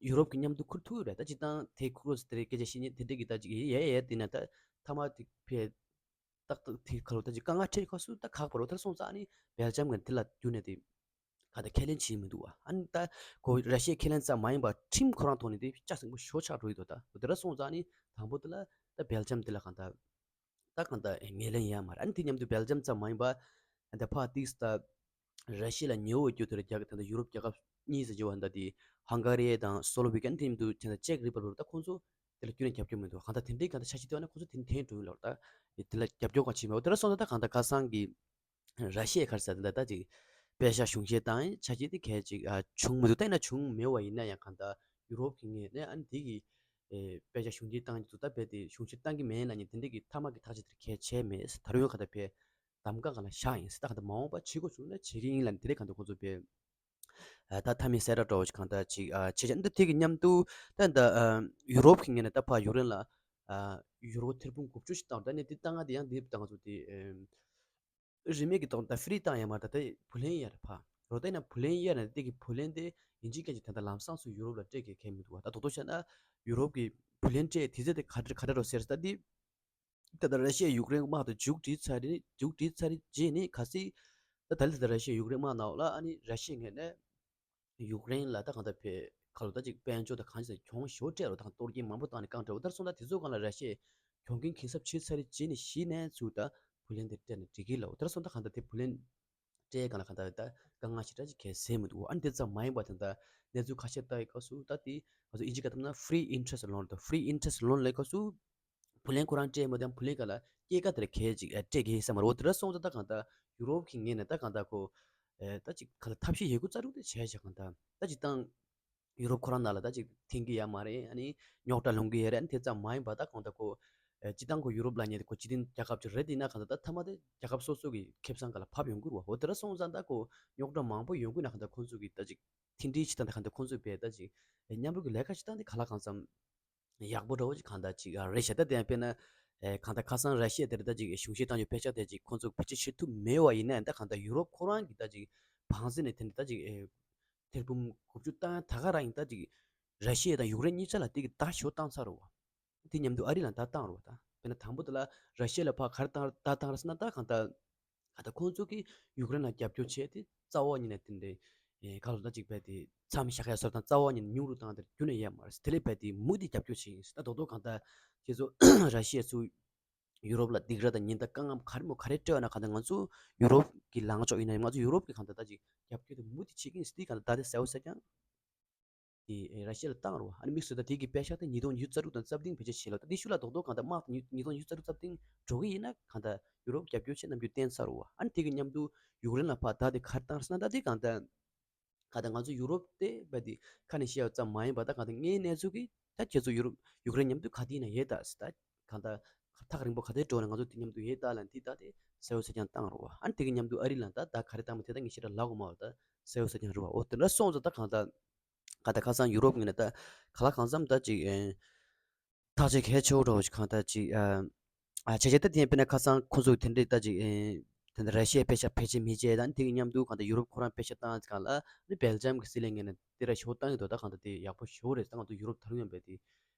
ཡུ་རོབ་ཀྱི་མཉམ་དུ་ཁུར་ཐུབ་ཡོད་རེད། ད་ཅི་ཏང་དེ་ཁུར་རོགས་དེ་རེད་སྐད་ཆ་བཤད་ཉེ་དེ་འདྲས་ཀྱི་ད་ཅིག་ཡེ་ཡེ་ཡེ་དེ་ན་ད་མཐའ་མ་དེ་ཕེ་ཏག་ཏག་དེ་ཁ་ལོ་ད་ཅིག་དཀའ་ངལ་འཕྲད་སྐབས་སུ་ད་ཁག་པོ་རེད། འོ་དེར་སོང་ཙང་ནི་སྦེལ་ཇམ་གྱི་དེ་ལ་བསྒྱུར་ནས་དེ། ག་ད་ཁས་ལེན་བྱེད་མི་འདུག་བ། ཨ་ནི་ད་ཁོ་ར་ཤི་ཡས་ཁས་ལེན་ཙམ་མ་ཡིན་པར་ཁྲིམས་ཁོ་རང་ཐོག་ནས་དེ་ལྕགས་ཟིང་པོ་ཞོ་ཆགས་འགྲོ་ཡི་འདུག་ད་དེ་འདྲ་སོང་ཙང་ནི་དང་པོ་དེ་ལ་ད་སྦེལ་ཇམ་དེ་ལ་གང་ད་ད་གང་ད་ངོས་ལེན་ཡོད་མ་རེད། ཨ་ནི་དེ་མཉམ་དུ་སྦེལ་ཇམ་ཙམ་མ་ཡིན་པ་ད་ཕར་ཏིས་ད་ར་ཤི་ཡ་ལ་ཉེ་བོ་རྒྱུ་དེ་ར་རྒྱ་གི་ད་ད་ཡུ་རོབ་རྒྱལ་ཁབ་གཉིས་ཟེར་རྒྱུ་བ་ད་དེ་ཧང་ག་རི་དང་སོ་ལོ་ཝི་ཀན་དེ་མཉམ་དུ་དེ་ད་ཅེག་རི་པབ་ལིག་ད་ཁོང་ཚོ་དེ་ལ་ཁྱོན་ནས་རྒྱབ་སྐྱོར་མི་འདུག་གང་ད་དེ་འདྲའི་གང་ད་འཆར་གཞི་དེ་བ་ན་ཁོང་ཚོ་དེ་འཐེན་འགྲོ་ཡོད་ལོར་ད་དེ་ལ་རྒྱབ་སྐྱོར་གང་བྱེད་མེད། འོ་དེ་འདྲ་སོང་ད་ད་གང་ད་ཁ་སང་གི་ར་ཤི་ཡས་ག་རེ་ཟེར་ད་ད་ཅིག་པེ་ཤ་གཞུང་བཞེས་བཏང་ཡིན་ཆ་རྐྱེན་དེ་གལ་ཅིག་ཨ་བྱུང་མི་འདུག་ད་ཡིན་ན་བྱུང་མེད་པ་ཡིན་ན་ཡང་གང་ལྟར་ཡུ་རོབ་ཀྱི་ངོས་ནས་ཨ་ནི་དེ་གི་ཨེ་པེ་ཤ་གཞུང་བཞེས་བཏང་གི་འདུག་ད་རྦད་དེ་གཞུང་བཞེས་བཏང་གི་མེད་ལབ་ནས་དེ་འདྲ་གི་མཐའ་མ་གི་ཐག་གཅོད་དེར་གལ་ཆེ་མེད། ད་རུང་ཡང་གང་ལྟར་ཕེ་གདམ་ག་གང་ལ་བཞག་ཡིན་ད་གང་ལྟར་མ་འོངས་པ་བྱེད་དགོས་བྱུང་ན་བྱེད་ཀྱི་ཡིན་ལབ་ནས་དེ་འདྲ་གང་ལྟར་ཁོང་ཚོ་ཕེ་ཨ་ད་མཐའ་མའི་གསལ་བསྒྲགས་འདྲ་བོ་ཞིག་གང་ལྟར་ཅིག་ཨ་བྱེད་ཆ་འདི་དེ་གི་མཉམ་དུ་ད་ད་ཨ་ཡུ་རོབ་ཀྱི་ངོས་ནས་ད་ཕར་ཡུཀ་རེན་ལ་ཨ་ཡུ་རོ་ཐེར་འབུམ་དགུ་བཅུ་ཞིག་བཏང་ད་ནས་དེ་བཏང་ང་དེ་ཡང་དེ་བཏང་ང་ཚོ་དེ་ཨེམ། རིན་མེད་ཀྱི་ཐོག་ད་ཧྥི་རི་བཏང་ཡ་མ་རེད། ད་ལྟ་བུ་ལོན་ཡ་རེད་ཕ། རོ་ད་ཡིན་ན་བུ་ལོན་ཡ་རེད། དེ་གི་བུ་ལོན་དེ་ཡིན་གཅིག་མིན་གཅིག་ད་ལྟ་ལམ་སང་སུ་ཡུ་རོབ་ལ་སྤྲད་མཁན་གང་མི་འདུག་བ། ད་རྡོག་རྡོག་བཤད་ན་ཡུ་རོབ་ཀྱི་བུ་ལོན་སྤྲད་དུས་ཚོད་དེ་ག་འདྲ་ག་འདྲ་རོ་ཟེར་ད་འདི། ད་ལྟ་ར་ཤི་ཡ་ཡུཀ་རེན་དམག་དང་མཇུག་སྒྲིལ་ཚར་རེད། མཇུག་སྒྲིལ་ཚར་རེད་རྗེས་ནས་གལ་སྲིད་ད་ད་ལྟ་ད་ར་ཤི་ཡ་ཡུཀ་རེན་དམག་ནང་ལ་ཨ་ནི་ར་ཤི་ཡ་ངོས་ནས། ཡུཀ་རེན་ལ་ད་གང་ལྟར་ཕེ་ཁ་ལོ་ད་ཅིག་དཔལ་འབྱོར་དང་གང་ཅི་གྱོང་ཞོ་སྤྲད་རོ་དང་གཏོར་སྐྱོན་མང་པོ་བཏང་ནས་བཀང་སྤྲད་འོ་དེར་སོང་ད་དེ་ཚོ་སྒང་ལ་ར་ཤི་ཡས་གྱོང་གུན་གྱིན་གསབ་བྱས་ཚར་རེད་རྗེས་ནས་གཞི་ནས་ཚུར་ད་བུ་ལོན་དེ་སྤྲད་ནས་འགྲིག་གི་ལ་འོ་དེར་སོང་ད་གང་ལྟར་དེ་བུ་ལོན་སྤྲད་སྒང་ལ་གང་ལྟར་ད་དཀའ་ངལ་ཞེ་དྲག་ཅིག་གལ་སྲིད་མི་འདུག་ཨ་ནི་དེ་ཙམ་མ་ཡིན་པ་དེ་ད་གནས་ཚུལ་ཁ་ཤས་ལྟ་ཡི་སྐབས་སུ་ད་དེ་ང་ཚོ་ཨིན་ཇི་སྐད་བཏང་ན་free interest loan་དང་free interest loan་ལས་སྐབས་སུ། བུ་ལོན་ཁོ་རང་སྤྲད་མ་ཐུབ་ན་བུ་ལོན་ག་ལ་སྐྱེད་ཀ་དེར་གལ་ཅིག་ཨ་སྤྲད་གལ་ཡིན་ས་མ་རེད། འོ་དེ་འདྲ་སོང་ཙང་ད་གང་ལྟར་ཡུ་རོབ་ཀྱི་ངོས་ནས་ད་གང་ལྟར་ཁོ་ཨེ་ད་ཅིག་ག་ལ་ཐབས་ཤེས་ཡོད་རྒུ་རྩལ་སྤྲུགས་དེ་བྱས་བྱས་གང་ལྟར་ད་ཅིག་བཏང་ཡུ་རོབ་ཁོ་རང་ནང་ལ་ད་ཅིག་འཐེན་གི་ཡ་མ་རེད། ཨ་ནི་རྙོག་དྲ་སློང་གི་ཡ་རེད། ཨ་ནི་དེ་ཙམ་མ་ཡིན་པ་ད་གང་ལྟར་ཁོ་ཨེ་སྤྱི་བཏང་ཁོ་ཡུ་རོབ་ལབ་མཁན་དེ་ཁོ་སྤྱི་མཐུན་རྒྱལ་ཁབ་ཅིག་རེད། དེ་ཡིན་ན་གང་ལྟར་ད་མཐའ་མ་དེ་རྒྱལ་ཁབ་སོ་སོ་གི་ཁེ་བཟང་ག་ལ་ཕབ་ཡོང་གི་རེད་བ། འོ་དེ་འདྲ་སོང་ཙང་ད་ཁོ་རྙོག་དྲ་མང་པོ་ཡོང་གི་ན་གང་ལྟར་ཁོ་ཚོ་གི་ད་ཅིག་མཐུན་སྒྲིལ་བྱེད་སྟངས་དེ་གང་ལྟར་ཁོང་ཚོས་བས་ད་ཅིག་མཉམ་རུབ་ཀྱི་ལས་ཀ་བྱེད་སྟངས་དེ་ག་ལ་གང་འཚམ་ཡག་པོ་འདྲ་བོ་ཅིག་གང་ལྟར་ཅིག་རེད་ཤག་ད་དེ་ཡང་དཔེར་ན་ཨེ་གང་ལྟར་ཁ་སང་ར་ཤི་ཡ་དེར་ད་ཅིག་གཞུང་བཞེས་བཏང་རྒྱུ་དཔེ་ཆ་དེ་ཅིག་ཁོང་ཚོ་བེད་སྤྱོད་བྱེད་ཐུབ་མེད་པ་ཡིན་ན་ད་གང་ལྟར་ཡུ་རོབ་ཁོ་རང་གི་ད་ཅིག་བང་མཛོད་ནས་དེ་འདྲ་ད་ཅིག་ཨེ་ཐེར་འབུམ་དགུ་བཅུ་བཏང་ད་ག་རང་ཡིན་ད་ཅིག་ར་ཤི་ཡ་དང་ཡུཀ་རེན་གཉིས་ཆ་ལ་དེ་གི་ད་ཞོ་བཏང་ཚར་རོ། དེ་མཉམ་དུ་ཨ་རི་ལ་ད་བཏང་རོ། ད་དཔེར་ན་དང་པོ་དེ་ལ་ར་ཤི་ཡ་ལ་ཕར་ག་རེ་བཏང་ད་བཏང་ར་ཟེར་ན་ད་གང་ལྟར་ད་ལྟ་ཁོང་ཚོ་གིས་ཡུཀ་རེན་ལ་རྒྱབ་སྐྱོར་བྱས་ཏེ་རྩ་བ་ཉིད་ནས་དེ་འདྲའི་ཨེ་ག་ལ་ད་ཅིག་བས་ཏེ་མཚམས་བཞག་ཡ་སོར་དང་རྩ་བ་ཉིད་ནས་ཉུང་རུ་བཏང་དེར་རྒྱུན་ནས་ཡོད་མ་རེད། དེ་ལས་བས་ཏེ་མུ་མཐུད་རྒྱབ་སྐྱོར་བྱེད་ཀྱི་ཡིན་ཟེར། ད་རྡོག་རྡོག་གང་ལྟར་ཁྱེད་ཚོ་ར་ཤི་ཡ་ཚོས་ཡུ་རོབ་ལ་སྡིགས་ར་དང་ཉེན་བརྡ་དཀའ་ངལ་ག་རེ་མོ་ག་རེ་སྤྲད་ན་གང་ལྟར་ང་ཚོ་ཡུ་རོབ་ཀྱི་ལངས་ཕྱོགས་ཡིན་ན་ང་ཚོ་ཡུ་རོབ་ཀྱི་གང་ལྟར་ད་ཅིག་རྒྱབ་སྐྱོར་དེ་མུ་མཐུད་བྱེད་ཀྱི་ཡིན་ཟེར། དེ་གང་ལྟར་ད་དེ་གསལ་པོ་གསལ་རྐྱང་དེ་ར་ཤི་ཡ་ལ་བཏང་རོ། ཨ་ནི་དམིགས་སུ་ད་དེ་གི་པད་ཤག་དེ་ཉིས་སྟོང་ཉི་ཤུ་རྩ་དྲུག་དང་རྩ་བདུན་བེད་སྤྱོད་བྱེད་ལ། ད་དེ་ཤུ་ལ་རྡོག་རྡོག་གང་ལྟར་དམག་ཉིས་ཉིས་སྟོང་ཉི་ཤུ་རྩ་དྲུག་རྩ་བདུན་འགྲོ་གི་ཡིན་ན་གང་ལྟར་ཡུ་རོབ་རྒྱབ་སྐྱོར་བྱེད་རྣམས་རྒྱུ་བསྟན་ཚར་རོ། ཨ་ནི་དེ་གི་མཉམ་དུ་ཡུཀ་རེན་ལ་ཕར་ད་དེ་ག་རེ་བཏང་ཟེར་ན་ད་དེ་གང་ལྟར་གང་ལྟར་ང་ཚོ་ཡུ་རོབ་དེ་བས་དེ་ཁ་ནས་བཤད་པ་ཙམ་མ་ཡིན་པ་ད་གང་ལྟར་དངོས་གནས་ཚུལ་གྱི་ད་ཁྱེད་ཚོ་ཡུ་རོབ་ཡུཀ་རེན་མཉམ་དུ་ག་དེ་ཡིན་ན་ཡོད་ད་ཟེར། ད་གང་ལྟར་ཐག་རིང་པོ་ག་དེ་འགྲོ་ན་ང་ཚོ་དེ་མཉམ་དུ་ཡོད་ད་ལབ་དེ་ད་དེ་གསལ་པོ་གསལ་རྐྱང་བཏང་རོ། ཨ་ནི་དེ་གི་མཉམ་དུ་ཨ་རི་ལ་ད་ད་ག་རེ་བཏང་མ་དེ་ད་ངས་ཞེ་དྲག་ལབ་དགོས་མ་རེད། ད་གསལ་པོ་གསལ་རྐྱང་རེད་བ། འོ་དེ་འདྲ་སོང་ཙང་ད་གང་ལྟར་གང་ལྟར་ཁ་སང་ཡུ་རོབ་ངོས་ནས་ད་ག་ལ་གང་འཚམ་ད་ཅིག་ཨེ་ཐག་གཅོད་གལ་ཆེ་བོ་འདྲ་བོ་ཞིག་གང་ལྟར་ཅིག་ཨ་ཨ་བྱས་བྱས་ད་དེ་ཡང་དཔེར་ན་ཁ་སང་ཁོང་ཚོ་གི་དེ་འདྲའི་ད་ཅིག་ཨེ་དེ་འདྲ་ར་ཤི་ཡའི་པད་ཤག་བེད་སྤྱོད་མི་བྱེད་ད་ནི་དེ་གི་མཉམ་དུ་གང་ལྟར་ཡུ་རོབ་ཁོ་རང་པད་ཤག་བཏང་ཙམ་གང་ལ་ནི་སྦེལ་ཇམ་གི་སྲིད་བློན་ངོས་ནས་དེ་ར་ཞོ་བཏང་གི་འདུག་ད་གང་ལྟར་དེ་ཡག་པོ་ཞོ་རེད། ད་ང་ཚོ་ཡུ་རོབ་ཐར་ཡོང་བའི་དེ་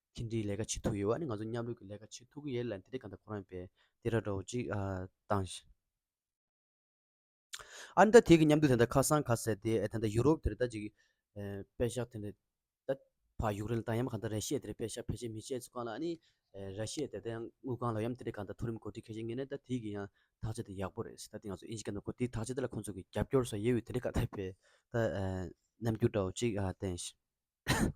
མཐུན་སྒྲིལ་ལས་ཀ་བྱེད་ཐུབ་ཡོད་བ་ནི་ང་ཚོ་མཉམ་རུབ་ཀྱི་ལས་ཀ་བྱེད་ཐུབ་ཀྱི་ཡོད་ལ་དེ་འདྲའི་གང་ལྟར་ཁོ་རང་པས་དེ་ར་འདྲ་བོ་ཅིག་ཨ་བཏང་ཞིང་། ཨ་ནི་ད་དེ་གི་མཉམ་དུ་དེ་འདྲ་ཁ་སང་ཁ་གསལ་དེ་དེ་འདྲ་ཡུ་རོབ་དེར་ད་ཅིག་ཨེ་པད་ཤག་དེ་འདྲ་ད་ཕར་ཡུཀ་རེན་ལ་བཏང་ཡ་མ་གང་ལྟར་ར་ཤི་ཡ་དེར་པད་ཤག་བེད་སྤྱོད་མི་བྱེད་ཚུལ་གང་ལ་ཨ་ནི་ཨེ་ར་ཤི་ཡ་དེ་ད་ཡང་དངུལ་ཁང་ལ་ཡ་མ་དེ་འདྲ་གང་ལྟར་མཐོ་རིམ་འགོ་ཁྲིད་ཁ་ཤས་ངོས་ནས་ད་དེ་གི་ཡང་ཐག་གཅོད་དེ་ཡག་པོ་རེད་ཟེར། ད་དེ་ང་ཚོ་ཨིན་ཇི་སྐད་ནང་གོ་དེ་ཐག་གཅོད་དེ་ལ་ཁོང་ཚོ་གི་རྒྱབ་སྐྱོར་སོགས་ཡོད་པའི་དེ་འདྲ་ག་ཐད་པའི་ད་ཨེ་རྣམ་འགྱུར་འདྲ་བོ་ཅིག་ཨ་བསྟན་ཞིང་།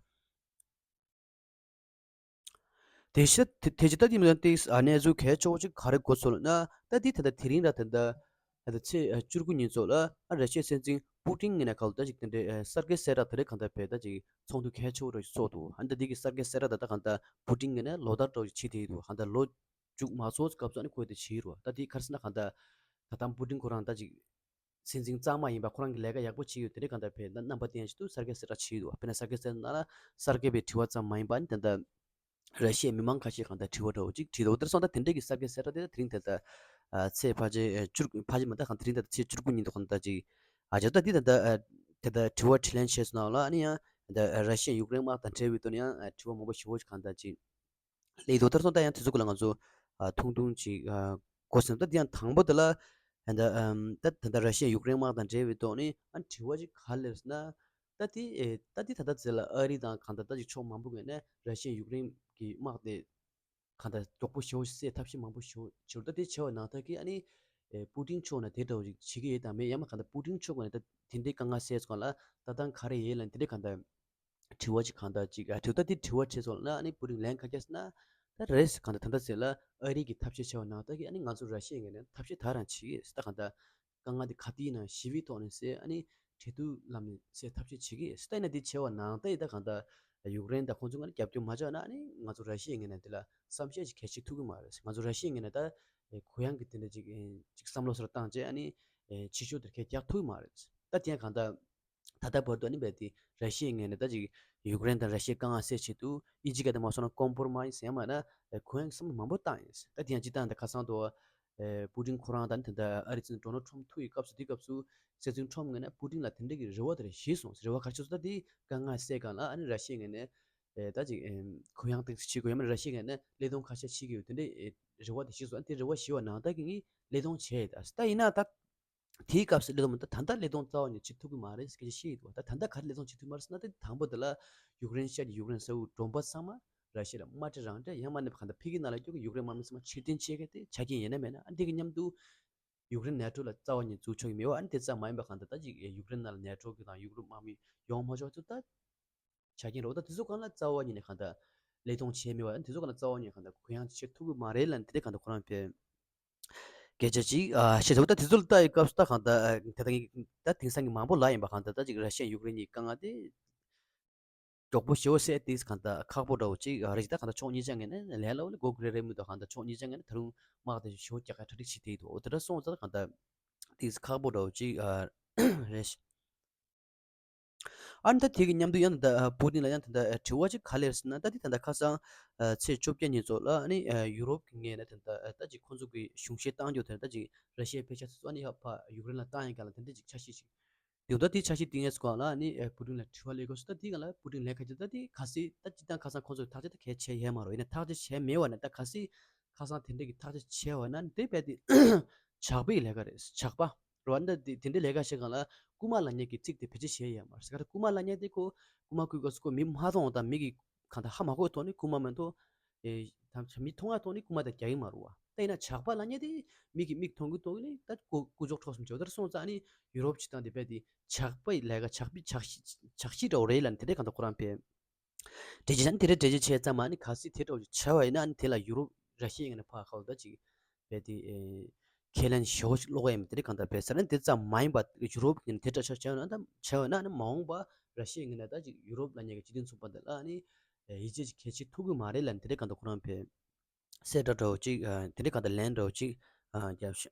དེ་ཕྱི་དེ་དེ་ཇི་ལྟར་དེ་མི་འདུག་སྟེ་གནས་ཚུལ་གལ་ཆེ་བོ་ཅིག་ག་རེ་གོ་སོང་ལབ་ན། ད་དེ་ད་ལྟ་དེ་རིང་ར་ད་ལྟ་ད་ལྟ་ཚེས་བཅུ་དགུ་ཉིན་ཚོ་ལ་ཨ་ར་ཤི་ཡའི་སྲིད་འཛིན་པུ་ཏིན་ངོས་ནས་ག་ལ་ད་ཅིག་དེ་འདྲའི་གསར་བརྗེ་གསལ་བསྒྲགས་དེ་རིང་གང་ལྟར་བས་ད་ཅིག་ཚོགས་འདུ་གལ་ཆེ་བོ་ར་ཞིག་ཚོགས་འདུག་ཨ་ནི་ད་དེ་གི་གསར་བརྗེ་གསལ་བསྒྲགས་ད་ལྟ་གང་ལྟར་པུ་ཏིན་ངོས་ནས་ལོ་ལྟར་འདྲ་བོ་ཅིག་བྱེད་དེ་ཡོད་འདུག་གང་ལྟར་ལོ་མཇུག་མ་ཚོགས་སྐབས་སུ་ཨ་ནི་ཁོས་དེ་བྱེད་ཡོད་རེད་བ། ད་དེ་ག་རེ་ཟེར་ན་གང་ལྟར་ད་ལྟ་པུ་ཏིན་ཁོ་རང་ད་ཅིག་སྲིད་འཛིན་གཙང་མ་ཡིན་པ་ཁོ་རང་གི་ལས་ཀ་ཡག་པོ་བྱེད་ཡོད་དེ་འདྲའི་གང་ལྟར་བས་ད་རྣམ་པ་བསྟན་བྱེད་དུ་གསར་བརྗེ་གསལ་བསྒྲགས་བྱེད་ཡོད་འདུག་དཔེར་ན་གསར་བརྗེ་གསལ་བསྒྲགས་ནང་ལ་གསར་འགོད་པའི་དྲི་བ་ཙམ་མ་ཡིན་པ་ནི་ད་ལྟ་ར་ཤི་ཡའི་མི་མང་ཁ་ཤས་གང་ལྟར་དྲི་བ་འདྲ་བོ་ཅིག་དྲིས་འདུག་དེར་སོང་ད་དེ་འདྲའི་གི་གསར་བརྗེ་གསལ་བསྒྲགས་དེ་ད་དེ་རིང་དེ་ལྟ་ཨ་ཚེས་ཕལ་ཆེར་ཨ་བཅུ་ཕལ་ཆེར་མ་ད་གང་དེ་རིང་ད་ཚེས་བཅུ་དགུ་ཉིན་དུ་གང་ལྟར་ཅིག་ཨ་བྱས་ད་འདི་ད་ལྟ་ཨ་དེ་ལྟ་དྲི་བ་དྲིས་ལན་བྱས་སོང་ནང་ལ་ཨ་ནི་ཡང་ད་ར་ཤི་ཡ་ཡུཀ་རེན་དམག་དང་འབྲེལ་བའི་ཐོག་ནས་ཡང་ཨ་དྲི་བ་མང་པོ་ཞེ་པོ་ཅིག་གང་ལྟར་ཅིག་ལས་དོ་དེར་སོང་ད་ཡང་དེ་ཚོ་གུ་ལ་ང་ཚོ་ཨ་ཐུང་ཐུང་ཅིག་ཨ་གོ་སོང་། ད་འདི་ཡང་དང་པོ་དེ་ལ་ད་ཨམ་ད་ད་ལྟ་ར་ཤི་ཡ་ཡུཀ་རེན་དམག་དང་འབྲེལ་བའི་ཐོག་ནས་ཨ་དྲི་བ་ཅིག་ག་རེ་སླེབས་ཟེར་ན། ད་དེ་ཨེ་ད་དེ་ད་ལྟ་ཚེ་ལ་ཨ་རི་དང་གང་ལྟར་ད་ཅིག་ཕྱོགས་མང་པོ་ངོས་ནས་ར་ཤི་ཡ་ཡུཀ་རེན་གྱི་དམག་དེ་གང་ལྟར་མགྱོགས་པོ་ཞེ་པོ་ཞིག་སེལ་ཐབས་ཤེས་མང་པོ་ཞེ་པོ་བྱེད་འདུག་ད་དེ་བྱས་པ་ནང་ལྟར་གྱི་ཨ་ནི་ཨེ་པུ་ཏིན་མཆོག་ནས་དེ་འདྲ་བོ་ཅིག་བྱེད་ཀྱི་ཡོད་དམ་མེད་ཡང་མ་གང་ལྟར་པུ་ཏིན་མཆོག་ངོས་ནས་ད་དེ་འདྲའི་དཀའ་ངལ་སེལ་ཚུལ་གང་ལ་ད་ལྟ་ག་རེ་ཡོད་ལབ་དེ་འདྲའི་གང་ལྟར་དྲི་བ་ཅིག་གང་ལྟར་ཅིག་ཨ་དྲི་བ་ད་དེ་དྲི་བ་དྲིས་སོང་ལབ་ན་ཨ་ནི་པུ་ཏིན་ལན་ག་རེ་བརྒྱབ་ཟེར་ན། ད་རེད་ཟེར། གང་ལྟར་ད་ལྟ་ཟེར་ལ་ཨ་རི་གིས་ཐབས་ཤེས་བྱས་པ་ནང་ལྟར་གྱི་ཨ་ནི་ང་ཚོ་ར་ཤི་ཡའི་ངོས་ནས་ཐབས་ཤེས་ད་རང་བྱེད་ཀྱི་ཡོད་ཟེར། ད་གང་ལྟར་དཀའ་ངལ་དེ་ག་དུས་ཡིན་ན་ཞི་བའི་ཐོག་ནས་སེལ་ཨ་ནི་འབྲེལ་མཐུད་ལམ་ནས་སེལ་ཐབས་ཤེས་བྱེད་ཀྱི་ཡོད་ཟེར། ད་ཡིན་ན་དེ་བྱས་པ་ནང་ལྟར་ཡིན་ད་གང་ལྟར་ཡུཀ་རེན་དང་ཁོང་ཚོ་ངོས་ནས་རྒྱབ་སྐྱོར་མ་བྱས་ན་ཨ་ནི་ང་ཚོ་ར་ཤི་ཡའི་ངོས་ནས་འདི་ལ་བསམ་ཤེས་ཤིག་གལ་ཆེ་ཐུབ་ཀྱི་མ་རེད་ཟེར། ང་ཚོ་ར་ཤི་ཡའི་ངོས་ནས་ད་གུ་ཡངས་ཀྱི་དེ་འདྲ་ཅིག་ཅིག་བསམ་བློ་སོར་བཏང་བྱས་ཨ་ནི་ཕྱི་ཕྱོགས་དེར་ཁས་རྒྱག་ཐུབ་ཀྱི་མ་རེད་ཟེར། ད་དེ་ཡང་གང་ལྟར། ད་ལྟ་བར་དུ་ཨ་ནི་བས་དེ་ར་ཤི་ཡའི་ངོས་ནས་ད་ཅིག་ཡུཀ་རེན་དང་ར་ཤི་ཡའི་དཀའ་ངལ་སེལ་ཆེད་དུ་ཨིན་ཇི་སྐད་དུ་མ་སོང་ན་ཀོམ་པོ་རོ་མའི་སི་ཟེར་ཡ་མ་ན་གུ་ཡངས་བསམ་བློ་མང་པོ་བཏང་ཡིན། ད་དེ་ཡང་སྤྱིར་བཏང་ད་ཁ་སང་དུ་པུ་ཏིན་ཁོ་རང་དང་དེ་འདྲ་ཨ་རིའི་སྲིད་འཛིན་ཌོ་ནལ་ཁྲོམ་ཐུག་ཡི་སྐབས་སུ་དེའི་སྐབས་སུ་སྲིད་འཛིན་ཁྲོམ་ངོས་ནས་པུ་ཏིན་ལ་དེ་འདྲ་གི་རེ་བ་དེ་རེ་ཞུས་སོང་། རེ་བ་ག་རེ་ཞུས་སོང་། ད་དེ་དཀའ་ངལ་སེལ་གང་ལ་ཨ་ནི་ར་ཤི་ཡའི་ངོས་ནས་ད་ཅིག་གུ་ཡངས་ཏིག་ཙམ་བྱེད་དགོས་ཡ་མ་ར་ཤི་ཡའི་ངོས་ནས་བློས་གཏོང་ཁ་ཤས་བྱེད་ཀྱི་ཡོད་དེ་འདྲའི་རེ་བ་དེ་ཞུས་སོང་། ཨ་ནི་དེ་རེ་བ་ཞུས་པ་ནང་ལྟར་གྱི་ངས་བློས་གཏོང་བྱས་ཡོད། ད་ད་ཡིན་ན་ད། དེའི་སྐབས་སུ་བློས་གཏོང་མི་འདུག་ད་ལྟ་བློས་གཏོང་རྩ་བ་ནས་བྱེད་ཐུབ་ཀྱི་མ་རེད་ཟེར་སྐད་ཆ་བཤད་ཡོད་འདུག་ད་ད་ལྟ་ག་རེ་བློས་གཏོང་བྱེད་ཐུབ་མ་རེད་ཟེར་ན། ད་དང་པོ་དེ་ལ་ཡུཀ་རེན་ཤར་གྱི་ཡུཀ་རེན་ས་ཁུལ་གྲོང་པ་ཚང་མ་ར་ཤི་ཡ་ལ་དམག་ཁྲལ་རང་སྤྲད། ཡང་མ་ནས་གང་ལྟར་ཕ་གི་ནང་ལ་སྐྱོད་ཀྱི་ཡུཀ་རེན་དམག་མི་ཚང་མ་ཕྱིར་འཐེན་བྱེད་མཁན་དེ་ཆ་རྐྱེན་ཡིན་ན་མེད་ན། ཨ་འདི་གི་མཉམ་དུ་ཡུཀ་རེན་ནེ་ཊོ་ལ་རྩ་བ་ནས་འཛུལ་ཆོག་གི་མེད་པ། ཨ་ནི་དེ་ཙམ་མ་ཡིན་པ་གང་ལྟར་ད་ཅིག་ཡུཀ་རེན་ནང་ལ་ནེ་ཊོ་གི་དང་ཡུཀ་རེན་དམག་མི་ཡོང་མ་ཆོག་ཚུལ་ད། ཆ་རྐྱེན་རེད་བ། ད་དེ་ཚོ་གང་ལ་རྩ་བ་ཉིད་ནས་གང་ལྟར་ ལས་གཏོང་བྱས་མེད་པ་དེ་ཚོ་ག་ལ་རྩ་བ་ཉིད་གང་ལྟར་གུ་ཡངས་བྱེད་ཐུབ་ཀྱི་མ་རེད་ལབ་ནས་དེ་འདྲ་གང་ལྟར་ཁོ་རང་བས་སྐད་ཆ་ཅིག་ཨ་བཤད་ཐུབ། ད་དེ་ཚོ་ལ་ལྟ་ཡི་སྐབས་སུ་ད་གང་ལྟར་ཨ་དེ་ད་ངས་ད་དེང་སང་གི་མང་པོ་ལ་ཡིན་པ་གང་ལྟར་ད་ཅིག་ར་ཤི་ཡ་ཡུཀ་རེན་གཉིས་དཀའ་ངལ་དེ་མགྱོགས་པོ་ཞེ་པོ་སེལ་ཏེ་གང་ལྟར་ཁག་པོ་འདྲ་བོ་ཅིག་ཨ་རེད། ད་གང་ལྟར་ཕྱོགས་གཉིས་ཆ་ངོས་ནས་ལས་སླ་བོ་ལས་སྒོ་རེ་རེ་མི་འདུག་གང་ལྟར་ཕྱོགས་གཉིས་ཆ་ངོས་ནས་ད་རུང་དམག་དེ་ཞེ་པོ་རྒྱག་ག་གྲ་སྒྲིག་བྱེད་ཀྱི་འདུག་འོ་དེ་འདྲ་སོང་ཙང་གང་ལྟར་ཏིས་ཁག་པོ་འདྲ་བོ་ཅིག་ཨ་རེད། ཨ་ནི་ད་དེ་གི་མཉམ་དུ་ཡང་ད་ལྟ་པུ་ཏིན་ལ་ཡང་ད་ལྟ་དྲི་བ་ཅིག་ག་སླེབས་ཟེར་ན། ད་དེ་ད་ལྟ་ཁ་སང་ཚེས་བཅོ་བརྒྱད་ཉིན་ཚོ་ལ་ཨ་ནི་ཡུ་རོབ་ཀྱི་ངོས་ནས་ད་ལྟ་ད་ཅིག་ཁོང་ཚོ་གི་གཞུང་བཞེས་བཏང་རྒྱུ་དེ་ད་ཅིག་ར་ཤི་ཡའི་ཕན་ཆད་སོ་སོ་ཨ་ནི་ཡ་ཕ་ཡུཀ་རེན་ལ་བཏང་ཡ་ག་ལ་དེ་འདྲ་ཅིག་འཆར་གཞི་ཅིག་དེ་ད་དེ་འཆར་གཞི་བཏིང་ཡས་སུ་གང་ལ་ཨ་ནི་པུ་ཏིན་ལ་དྲི་བ་སླེབས་དགོས་སུ་ད་དེ་ག་ལ་པུ་ཏིན་ལས་ཁ་ཅིག་ད་དེ་ག་སྲིད་ད་ཅིག་ད་ཁ་སང་ཁོང་ཚོ་ཐག་གཅོད་ད་གལ་ཆེ་ཡས་མ་རོ། ཡིན་ན་ཐག་གཅོད་བྱས་མེད་བ་ན་ད་ག་སྲིད་ཁ་སང་དེ་འདྲ་གི་ཐག་གཅོད་བྱས་བ་ན་དེ་རྦད་དེ་ཇག་པའི་ལས་ཀ་རེད། ཇག་པ་རོ། ཨ་ནི་ད་དེ་དེ་འདྲའི་ལས་ཀ་བྱེད་གང་ལ་རྐུ་མ་ལབ་མཁན་གྱི་ཚིག་དེ་བེད་སྤྱོད་བྱས་ཡས་མ་རེད་ཟེར་ག་ད་རྐུ་མ་ལབ་མཁན་དེ་ཁོ་རྐུ་མ་རྐུས་སྐབས་སུ་ཁོ་མི་མ་མཐོང་དང་མི་གི་གང་ལྟར་ཧ་མ་གོ་ཐོག་ནས་རྐུ་མ་མི་མཐོང་། ཨེ་ད་མི་མཐོང་ང་ཐོག་ནས་རྐུ་མ་དེ་རྒྱག་གི་མ་རེད་བ། ད་ཡིན་ན་ཇག་པ་ལབ་མཁན་དེ་མི་གི་མིག་མཐོང་གི་མཐོང་གི་ནས་ད་རྐུ་རྐུ་འཇོག་འཕྲོག་གསུམ་བྱས་པ་ད་སོང་ཙང་ཨ་ནི་ཡུ་རོབ་སྤྱི་བཏང་དེ་རྦད་དེ་ཇག་པའི་ལས་ཀ་ཇག་པའི་ཇག་ཤི་ཇག་ཤི་འདྲ་བོ་རེད་ལབ་ནས་དེ་འདྲའི་གང་ལྟར་ཁོ་རང་བས་འགྲེལ་བརྗོད་བྱས་ནས་དེ་འདྲའི་འགྲེལ་བརྗོད་བྱས་ཙང་མ་ཨ་ནི་གལ་སྲིད་དེ་འདྲ་བོ་ཞིག་བྱས་པ་ཡིན་ན་ཨ་ནི་དེ་ལ་ཡུ་རོབ་ར་ཤི་ཡའི་ངོས་ནས་ཕར་ཁ་ལ་ད་ཅིག་རྦད་དེ་ཨེ་ཁས་ལེན་ཞེ་པོ་ཞིག་སློག་གི་ཡོད་མེད་དེ་འདྲའི་གང་ལྟར་བས་ཟེར་ན་དེ་ཙམ་མ་ཡིན་པ་ཡུ་རོབ་ཀྱི་ངོས་ནས་དེ་འདྲ་ཆ་བྱས་ན་ད་བྱས་པ་ན་ཨ་ནི་མ་འོངས་པ་ར་ཤི་ཡའི་ངོས་ནས་ད་ཅིག་ཡུ་རོབ་ལབ་མཁན་གྱི་སྤྱི་མཐུན་ཚོགས་པ་འདི་ལ་ཨ་ནི་ཡིད་ཆེས་ཅིག་གལ་ཆེ་ཐུབ་ཀྱི་མ་རེད་ལབ་ནས་དེ་འདྲའི་གང་ལྟར་ཁོ་རང་བས་གསལ་བསྒྲགས་འདྲ་བོ་ཅིག་ཨ་དེ་འདྲའི་གང་ལྟར་ལན་འདྲ་བོ་ཅིག་ཨ་བརྒྱབ་ཤག་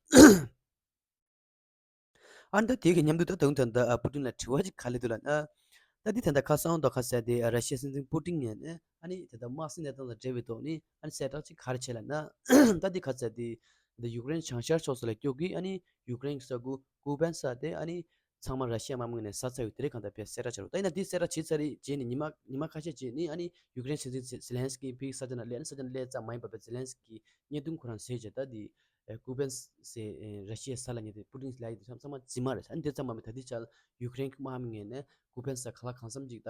ཨ་ནི་ད་དེ་གི་མཉམ་དུ་ད་དུང་ད་ལྟ་ཨ་པུ་ཏིན་ལ་དྲི་བ་ཅིག་ག་རེ་འདུག་ལབ་ན། ད་འདི་ད་ལྟ་ཁ་སང་དང་ཁ་སང་དེ་ར་ཤི་ཡའི་སྲིད་འཛིན་པུ་ཏིན་ངོས་ནས་ཨ་ནི་ད་ལྟ་དམག་སའི་གནས་སྟངས་དང་འབྲེལ་བའི་ཐོག་ནས་ཨ་ནི་གསལ་བསྒྲགས་ཅིག་ག་རེ་བྱས་ལབ་ན། ད་འདི་ཁ་སང་དེ་ད་ཡུཀ་རེན་བྱང་ཤར་ཕྱོགས་སུ་ལ་སྐྱོད་ཀྱི་ཨ་ནི་ཡུཀ་རེན་གྱི་ས་ཁུལ་ཀུ་པན་ས་དེ་ཨ་ནི་ཚང་མ་ར་ཤི་ཡ་དམག་མི་ངོས་ནས་ཟ་ཚར་ཡོད་དེ་རེད་གང་ལྟར་བས་གསལ་བསྒྲགས་བྱས་རེད། ད་ཡིན་ན་འདི་གསལ་བསྒྲགས་བྱས་ཚར་རེད་རྗེས་ནས་ཉི་མ་ཉི་མ་ཁ་ཤས་རྗེས་ནས་ཨ་ནི་ཡུཀ་རེན་སྲིད་འཛིན་ཛེ་ལན་སི་ཀི་ཕ་གི་ས་ཆ་ནང་སླེབས་ནས་ས་ཆ་ནང་སླེབས་ཙམ་མ་ཡིན་པ་བས་ཛེ་ལན་སི་ཀི་བརྙན་ཐུང་ཁོ་རང་བཟོས་བྱས་ད་འདི། ཨེ་ཀུ་པན་སའི་ཨེ་ར་ཤི་ཡའི་ས་ལ་ཉེ་དེ་པུ་ཏིན་ལ་ཡི་དེ་ཚང་མ་རྫུན་མ་རེད། ཨ་ནི་དེ་ཙམ་མ་མེད་ད་ལྟའི་ཆར་ཡུཀ་རེན་གྱི་དམག་མི་ངོས་ནས་ཀུ་པན་ས་ག་ལ་གང་འཚམ་ཅིག་ད་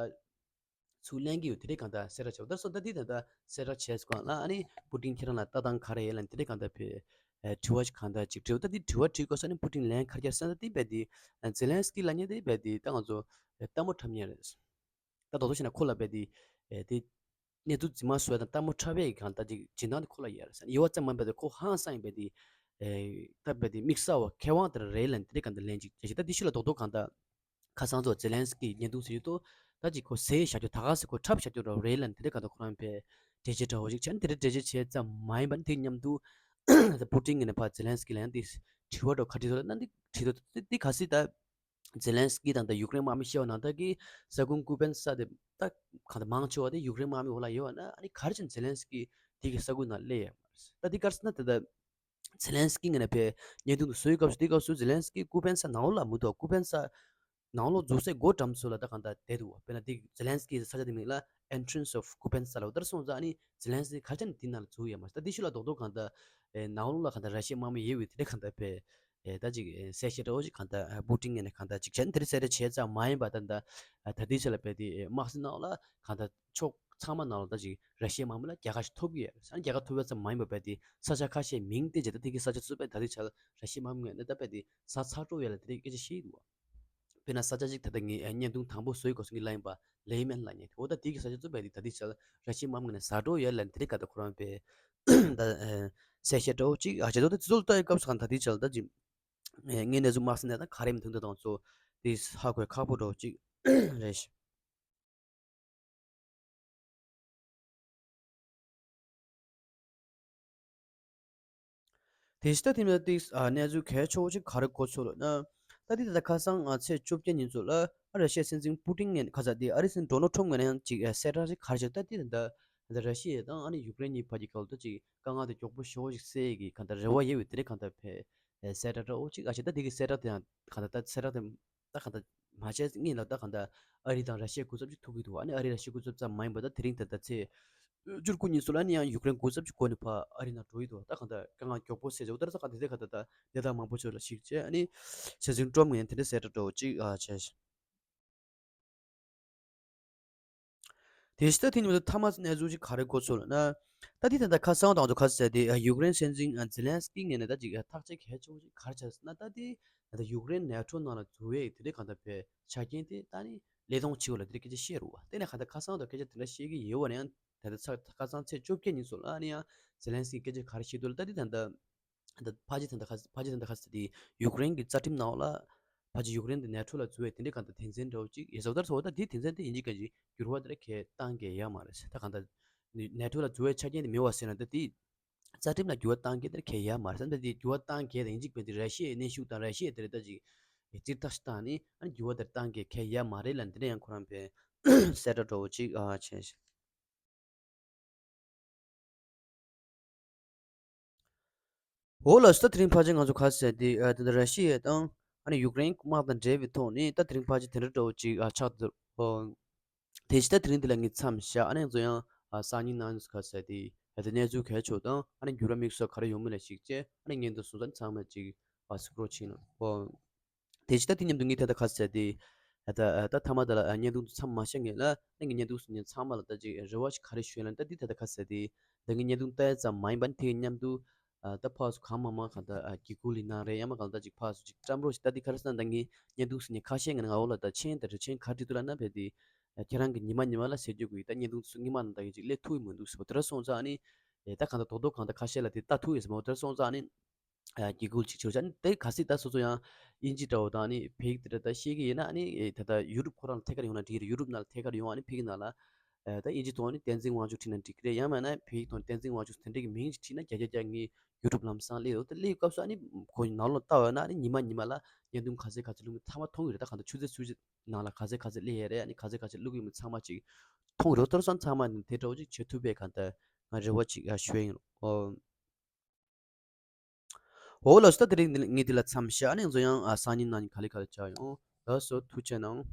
ཚུར་ལེན་གྱི་ཡོད་དེ་རེད་གང་ལྟར་གསལ་བསྒྲགས་བྱས་པ་ད་སོ་ད་འདི་ད་ལྟ་གསལ་བསྒྲགས་བྱས་སོང་ལ་ཨ་ནི་པུ་ཏིན་ཁྱེད་རང་ལ་ལྟ་སྟངས་ག་རེ་ཡོད་ལ་དེ་རེད་གང་ལྟར་བས་ཨེ་དྲི་བ་ཞིག་གང་ལྟར་ཅིག་དྲིས་པ་ད་འདི་དྲི་བ་དྲིས་དགོས་ས་ཨ་ནི་པུ་ཏིན་ལན་ག་རེ་བསྐྱར་ས་ད་འདི་བས་འདི་ཛེ་ལན་སི་ཀི་ལ་ཉེ་དེ་བས་འདི་ད་ང་ཚོ་ལྟད་མོ་འཁྲབ་མཁན་རེད། ད་རྡོག་རྡོག་བྱས་ན་ཁོ་ལ་རྦད་དེ་ཨེ་དེ་གནས་ཚུལ་རྫུན་མ་བཟོ་བ་དང་ལྟད་མོ་འཁྲབ་པའི་གང་ལྟར་ཅིག་སྦྱིན་བདག་དེ་ཁོ་ལ་ཡོད་རེད་ཟེར་ཡོད་པ་ཙམ་མ་རྦད་དེ་ཁོ་ཧང་སང་ཡིན་རྦད་དེ་ཨེ་ད་རྦད་དེ་དམིགས་བསལ་བ་མཁས་དབང་དེ་རེད་ལབ་ནས་དེ་འདྲའི་གང་ལྟར་ལན་ཅིག་བྱས་ཤིག་ད་དེ་ཤུལ་ལ་རྡོག་རྡོག་གང་ལྟར་ཁ་སང་ཚོ་ཛེ་ལན་སི་ཀི་བརྙན་ཐུང་ཟེར་རྒྱུ་དོ་ད་ཅིག་ཁོ་ཟས་བཞག་རྒྱུ་ད་ག་ཟེ་ཁོ་འཁྲབ་བཞག་རྒྱུ་རོ་རེད་ལབ་ནས་དེ་འདྲའི་གང་ལྟར་ཁོ་རང་ཕའི་འགྲེལ་བརྗོད་འདྲ་བོ་ཞིག་བྱས་ནས་དེ་འདྲའི་འགྲེལ་བརྗོད་བྱས་ཙམ་མ་ཡིན་པ་ནི་དེ་མཉམ་དུ་ད་པུ་ཏིན་གྱི་ནས་ཕར་ཛེ་ལན་སི་ཀི་ལ་ཡང་དེ་དྲི་བ་འདྲ་བོ་ག་དྲིས་འདུག་ལབ་ན་འདི་དྲིས་འདུག་དེ་དེ་ག་སྲིད་ད། ཛེ་ལན་སི་ཀི་དང་ད་ཡུཀ་རེན་དམག་མི་བཤད་པ་ནང་ལྟར་གྱི་ས་ཁུལ་ཀུ་པན་ས་དེ་ད་གང་ལྟར་མང་ཆེ་བ་དེ་ཡུཀ་རེན་དམག་མི་འོག་ལ་ཡོད་པ་ན་ཨ་ནི་ག་རེ་བྱས་ནས་ཛེ་ལན་སི་ཀི་དེ་གི་ས་ཁུལ་ནང་སླེབས་ཡོད་མ་རེད། ད་དེ་ག་རེ་ཟེར་ན་དེ་ད་ཛེ་ལན་སི་ཀི་ངོས་ནས་ཕའི་བརྙན་ཐུང་དུ་བཟོ་ཡི་སྐབས་སུ་དེ་སྐབས་སུ་ཛེ་ལན་སི་ཀི་ཀུ་པན་ས་ནང་ལོགས་ལ་མི་འདུག་ཀུ་པན་ས་ནང་ལོགས་འཛུལ་སའི་སྒོ་འགྲམ་ཚོ་ལ་ད་གང་ལྟར་བསྡད་འདུག་དཔེར་ན་དེ་ཛེ་ལན་སི་ཀི་ས་ཆ་དེ་མིང་ལ་Entrance of Kupensa ལབ་ད་སོང་ཙང་ཨ་ནི་ཛེ་ལན་སི་ཀི་ག་རེ་བྱས་ནས་དེ་ནང་ལ་འཛུལ་ཡོད་མ་རེད། ད་དེ་ཤུལ་ལ་རྡོག་རྡོག་གང་ལྟར་ནང་ལོགས་ལ་གང་ལྟར་ར་ཤི་ཡའི་དམག་མི་ཡོད་པའི་དེ་རེད་གང་ལྟར་ཕའི། ཨེ་ད་ཅིག་ཨེ་གསལ་བཤད་འདྲ་བོ་ཅིག་གང་ལྟར་ཨ་པུ་ཏིན་ངོས་ནས་གང་ལྟར་ཅིག་བྱས་ནས་དེ་རིང་གསལ་བསྒྲགས་བྱས་ཙམ་མ་ཡིན་པ་ད་ལྟ་ཨ་ད་ལྟའི་ཆ་ལ་རྦད་དེ་ཨེ་དམག་སའི་ནང་ལ་གང་ལྟར་ཕྱོགས་ཚང་མ་ནང་ལ་ད་ཅིག་ར་ཤི་ཡའི་དམག་མི་ལ་རྒྱལ་ཁ་ཞིག་ཐོབ་ཀྱི་ཡོད་རེད། ཨ་ནི་རྒྱལ་ཁ་ཐོབ་ཡ་ཙམ་མ་ཡིན་པ་རྦད་དེ་ས་ཆ་ཁ་ཤས་མིང་བསྟན་བྱས་ད་དེ་གི་ས་ཆ་ཚོ་རྦད་ད་ལྟའི་ཆ་ལ་ར་ཤི་ཡའི་དམག་མི་ངོས་ནས་ད་རྦད་དེ་ཟ་ཚར་འགྲོ་ཡོད་ལ་དེ་རིང་སྐད་ཆ་བཤད་ཀྱི་འདུག་དཔེར་ན་ས་ཆ་ཅིག་ད་ལྟ་ངས་བརྙན་ཐུང་དང་པོ་བཟོ་ཡི་སྐབས་སུ་ངས་ལབ་ཡིན་པ་ལེ་མན་ལབ་མཁན་དེ་འོ་ད་དེ་གི་ས་ཆ་ཚོ་རྦད་དེ་ད་ལྟའི་ཆ་ལ་ར་ཤི་ཡའི་དམག་མི་ངོས་ནས་ཟ་འགྲོ་ཡོད་ལ་དེ་རིང་གང་ལྟར་ཁོ་རང་པས་ད་ཨ་གསལ་བཤད་འདྲ་བོ་ཅིག་ཨ་བྱས་ཙང་ད་དེ་ཚོ་ལ་ལྟ་ཡི་སྐབས་སུ་གང་ད་དེ་ཆ་ལ་ད་ཅིག་ངའི་གནས་ཚུལ་དམག་སའི་གནས་སྟངས་ག་རེ་མི་འདུག་ད་དང་ཚོ་དེ་ཧ་གོ་ཡ་ཁག་པོ་འདྲ་བོ་ཅིག་རེད་ཤག་དེ་ཕྱི་ད་དེ་མིན་ད་ཏིག་ཨ་གནས་ཚུལ་གལ་ཆེ་བོ་ཅིག་ག་རེ་གོ་ཚོད་ལ་ན། ད་དེ་ད་ལྟ་ཁ་སང་ང་ཚེས་བཅོ་བརྒྱད་ཉིན་ཚོ་ལ་ཨ་ར་ཤི་ཡའི་སྲིད་འཛིན་པུ་ཏིན་ངོས་ཁ་ཚ་དེ་ཨ་རིའི་སྲིད་འཛིན་ཌོ་ནལ་ཊམ་ངོས་ནས་ཡང་ཅིག་ཨ་གསལ་བསྒྲགས་ཅིག་ག་རེ་བྱས་ད་དེ་ད་ད་ར་ཤི་ཡ་དང་ཨ་ནི་ཡུཀ་རེན་གཉིས་བར་གྱི་སྐབས་ལ་ད་ཅིག་དཀའ་ངལ་དེ་མགྱོགས་པོ་ཞེ་བོ་ཞིག་སེལ་ཡས་ཀྱི་གང་ལྟར་རེ་བ་ཡོད་པའི་དེ་རིང་གང་ལྟར་ཕེ་ཨ་གསལ་བསྒྲགས་འདྲ་བོ་ཅིག་ཨ་བྱས་ད་དེ་གི་གསལ་བསྒྲགས་དེ་ཡང་གང་ལྟར་ད་གསལ་བསྒྲགས་དེ་ད་གང་ལྟར་མ་བྱས་སྔོན་ལ་ད་གང་ལྟར་ཨ་རི་དང་ར་ཤི་ཡའི་སྐུ་ཚབ་ཅིག་ཐུག་གི་འདུག་ཨ་ནི་ཨ་རི་ར་ཤི་ཡའི་སྐུ་ཚབ་ཙམ་མ་ཡིན་པར་ད་དེ་རིང་ད་ལྟ་ཚེས་བཅུ་དགུ་ཉིན་སུ་ལ་ནི་ཡང་ཡུཀ་རེན་སྐུ་ཚབ་ཅིག་སྒོ་ནས་ཕར་ཨ་རི་ནང་འགྲོ་ཡི་འདུག་ད་གང་ལྟར་དཀའ་ངལ་མགྱོགས་པོ་སེལ་ཆོག་ད་ས་ག་དེ་དེ་ག་ད་ད་གནས་སྟངས་མང་པོ་ཅིག་ལ་གཞིགས་བྱས་ཨ་ནི་སྲིད་འཛིན་ཊམ་ངོས་ནས་དེ་འདྲ་གསལ་བསྒྲགས་འདྲ་བོ་ཅིག་ཨ་བྱས། དེ་ཕྱི་ད་དེ་ནི་མཐའ་མ་གནས་ཚུལ་ཅིག་ག་རེ་གོ་ཚོད་ལ་ན། ད་དེ་ད་ལྟ་ཁ་སང་དང་ཚོ་ཁ་ཟེར་དེ་ཡུཀ་རེན་སྲིད་འཛིན་ཛེ་ལན་སི་ཀི་ངོས་ནས་ད་ཅིག་ཐག་གཅོད་གལ་ཆེ་བོ་ཅིག་ག་རེ་བྱས་ཟེར་ན་ད་དེ་ད་ལྟ་ཡུཀ་རེན་ནེ་ཊོ་ནང་ལ་འཛུལ་བའི་དེ་འདྲའི་གང་ལྟར་བའི་ཆ་རྐྱེན་དེ་ད་ནི་ལས་གཏོང་བྱེད་དགོས་ལ་དེ་འདྲའི་སྐད་ཆ་བཤད་རུ་བ་དེ་ནས་གང་ལྟར་ཁ་སང་དང་སྐད་ཆ་དེ་འདྲ་བཤད་ཀྱི་ཡོད་བ་ནས་ཡང་། ད་ལྟ་ཚ་ཁ་སང་ཚེས་བཅོ་བརྒྱད་ཉིན་སོགས་ལ་ཨ་ནི་ཡང་ཛེ་ལན་སི་སྐད་ཆ་ག་རེ་བཤད་འདུག་ལ། ད་འདི་ད་ལྟ་ད་ཕལ་ཆེར་ད་ལྟ་ཁ་ཕལ་ཆེར་ད་ལྟ་ཁ་ས་དེ་ཡུཀ་རེན་གྱི་རྩ་ཁྲིམས་ནང་ལ་ཕལ་ཆེར་ཡུཀ་རེན་དེ་ནེ་ཊོ་ལ་འཛུལ་བའི་དེ་འདྲའི་གང་ལྟར་དོན་ཚན་འདྲ་བོ་ཅིག་ཡོད་ས་ད་སོ། ད་དེ་དོན་ཚན་དེ་ཡིན་གཅིག་གང་ཅིག་འགྱུར་བ་དེ་འདྲ་གང་ཡང་བཏང་གི་ཡོད་མ་རེད། ད་གང་ལྟར་ནེ་ཊོ་ལ་འཛུལ་བའི་ཆ་རྐྱེན་དེ་མེད་པ་ཟེར་ན་ད་དེ་རྩ་ཁྲིམས་ལ་འགྱུར་བ་བཏང་གི་དེ་འདྲ་གང་ཡང་ཡོད་མ་རེད། ད་དེ་འགྱུར་བ་བཏང་གི་དེ་ཡིན་གཅིག་པས་དེ་ར་ཤི་ཡའི་གནོན་ཤུགས་དང་ར་ཤི་ཡ་དེ་རེད་ད་ཅིག་སྤྱིར་བཏང་ཞིག་བཏང་ནས་ཨ་ནི་འགྱུར་བ་དེ་བཏང་གི་གང་ཡང་ཡོད་མ་རེད་ལབ་འདི་འདྲ་ཡང་ཁོ་རང་པས་གསལ་བསྒྲགས་འདྲ་བོ་ཅིག་ཨ་བྱས་ཤག་འོ་ལགས་སོ། ད་དེ་རིང་ཕལ་ཆེར་ང་ཚོ་ག་རེ་ཟེར་དེ་ཨ་ད་ལྟ་ར་ཤི་ཡ་དང་ཨ་ནི་ཡུཀ་རེན་དམག་དང་འབྲེལ་བའི་ཐོག་ནས་ད་དེ་རིང་ཕལ་ཆེར་དེ་འདྲ་འདྲ་བོ་ཅིག་ཨ་ཆགས་འདུག་ཨོ། དེ་བཞིན་ད་དེ་རིང་འདི་ལ་ངས་མཚམས་བཞག་ཨ་ནི་ང་ཚོ་ཡང་ཨ་སང་ཉིན་གནངས་ཉིན་ག་རེ་ཟེར་དེ་ཨ་ད་གནས་ཚུལ་གལ་ཆེ་བ་དང་ཨ་ནི་འགྱུར་བ་དམིགས་བསལ་ག་རེ་ཡོང་མིན་ལ་གཞིགས་བྱས་ཨ་ནི་བརྙན་ཐུང་སོང་ཙང་ཚང་མས་ཅིག་ཨ་སུ་ཀྲོལ་བྱེད་གནང་ཨོ། དེ་བཞིན་ད་དེ་མཉམ་དུ་ངས་ད་ལྟ་ག་རེ་ཟེར་དེ། ད་ད་མཐའ་མ་ད་ལ་བརྙན་ཐུང་དུ་མཚམས་མ་བཞག་ངེས་ལ་ངས་བརྙན་ཐུང་སུ་ཉན་ཚང་མ་ལ་ད་ཅིག་རེ་བ་ཞིག་ག་རེ་ཞུ་ཡ་ལ་ད་འདི་ད་ལྟ་ག་རེ་ཟེར་དེ། ད་ངས་བརྙན་ཐུང་ལྟ་ཡ་ཙམ་མ་ཡིན་པ་ནི་དེ་གི་མཉམ་དུ་ད་ཕར་ཚུར་གང་མང་མང་གང་ལྟར་དགེ་སྐུལ་ཡིན་ན་རེད། ཡང་མ་གང་ལྟར་ཅིག་ཕར་ཚུར་ཅིག་བཀྲམ་རོགས་ཞིག་ད་འདི་ག་རེ་ཟེར་ན་ད་ངས་བརྙན་ཐུང་སུ་ཉན་ཁ་ཤས་ངས་ང་འོག་ལ་ད་མཆན་དང་རི་མཆན་ག་རེ་བྲིས་འདུག་ལབ་ན་བས་དེ་ཁྱེད་རང་གི་ཉི་མ་ཉི་མ་ལ་ཟེར་རྒྱུ་གི་ད་བརྙན་ཐུང་སུ་སྔོན་མ་ནང་ད་གི་ཅིག་སླེབས་ཐུབ་ཡི་མི་འདུག་ཟེར་བ་དེ་འདྲ་སོང་ཙང་ཨ་ནི་ད་གང་ལྟར་རྡོག་རྡོག་གང་ལྟར་ཁ་ཤས་ལ་དེ་ལྟ་ཐུབ་ཡི་ཟེར་བ་དེ་འདྲ་སོང་ཙང་ཨ་ནི། ཨ་དགེ་སྐུལ་ཅིག་བྱོས་བྱ་ནི་དེ་ག་སྲིད་ད་སོ་སོ་ཡང་དབྱིན་ཇི་འདྲ་བོ་དང་ནི་བོད་ཡིག་དེ་འདྲ་ད་ཤེས་ཀྱི་ཡིན་ན་ནི་ད་ལྟ་ཡུ་རུབ་ཁོ་རང་ལ་ཐད་ཀར་ཡོང་ན་འགྲིག་གི་རེད། ཡུ་རུབ་ནང་ལ་ཐད་ཀར་ཡོང་ཨ་ནི་བོད་ཡིག་ནང་ལ་ད་དབྱིན་ཇི་ཐོག་ནི་བསྟན་འཛིན་དབང་ཕྱུག་བྲིས་ན་འགྲིག་གི་རེད། ཡང་མིན་ན་བོད་ཡིག་ཐོག་ནི་བསྟན་འཛིན་དབང་ཕྱུག་དེ་འདྲ་གི་མིང་ཞིག་བྲིས་ན་བརྒྱ་ཆ་བརྒྱ་ངས་ཡུ་རུབ་ལམ་སང་སླེབས་ཡོད། དེ་སླེབས་སྐབས་སུ་ཨ་ནི་ཁོ་ནང་ལོགས་ལྟ་བ་ན་ཨ་ནི་ཉི་མ་ཉི་མ་ལ་བརྙན་ཐུང་ག་ཚོད་ག་ཚོད་བླུགས་མིན་ཚང་མ་མཐོང་གི་རེད། ད་གང་ལྟར་ཆུ་ཚོད་ཆུ་ཚོད་ནང་ལ་ག་ཚོད་ག་ཚོད་སླེབས་ཡ་རེད། ཨ་ནི་ག་ཚོད་ག་ཚོད་བླུགས་ཡོད་མིན་ཚང་མ་ཅིག་མཐོང་གི་རེད། ད་དེ་འདྲ་སོང་ཙང་ཚང་མ་ནི་དེ་འདྲ་བོ་ཅིག་བྱེད་ཐུབ་པའི་གང་ལྟར་ང་རེ་བ་ཅིག་ཞུ་ཡ་ཡིན། ཨོ། འོ་ལགས་སོ། ད་དེ་རིང་ངས་འདི་ལ་མཚམས་བཞག་ཨ་ནི་ང་ཚོ་ཡང་ཨ་སང་ཉིན་གནངས་ཉིན་ག་ལེ་ག་ལེ་བཅར་ཡོང་། ལགས་སོ། ཐུགས་རྗེ་གནང་།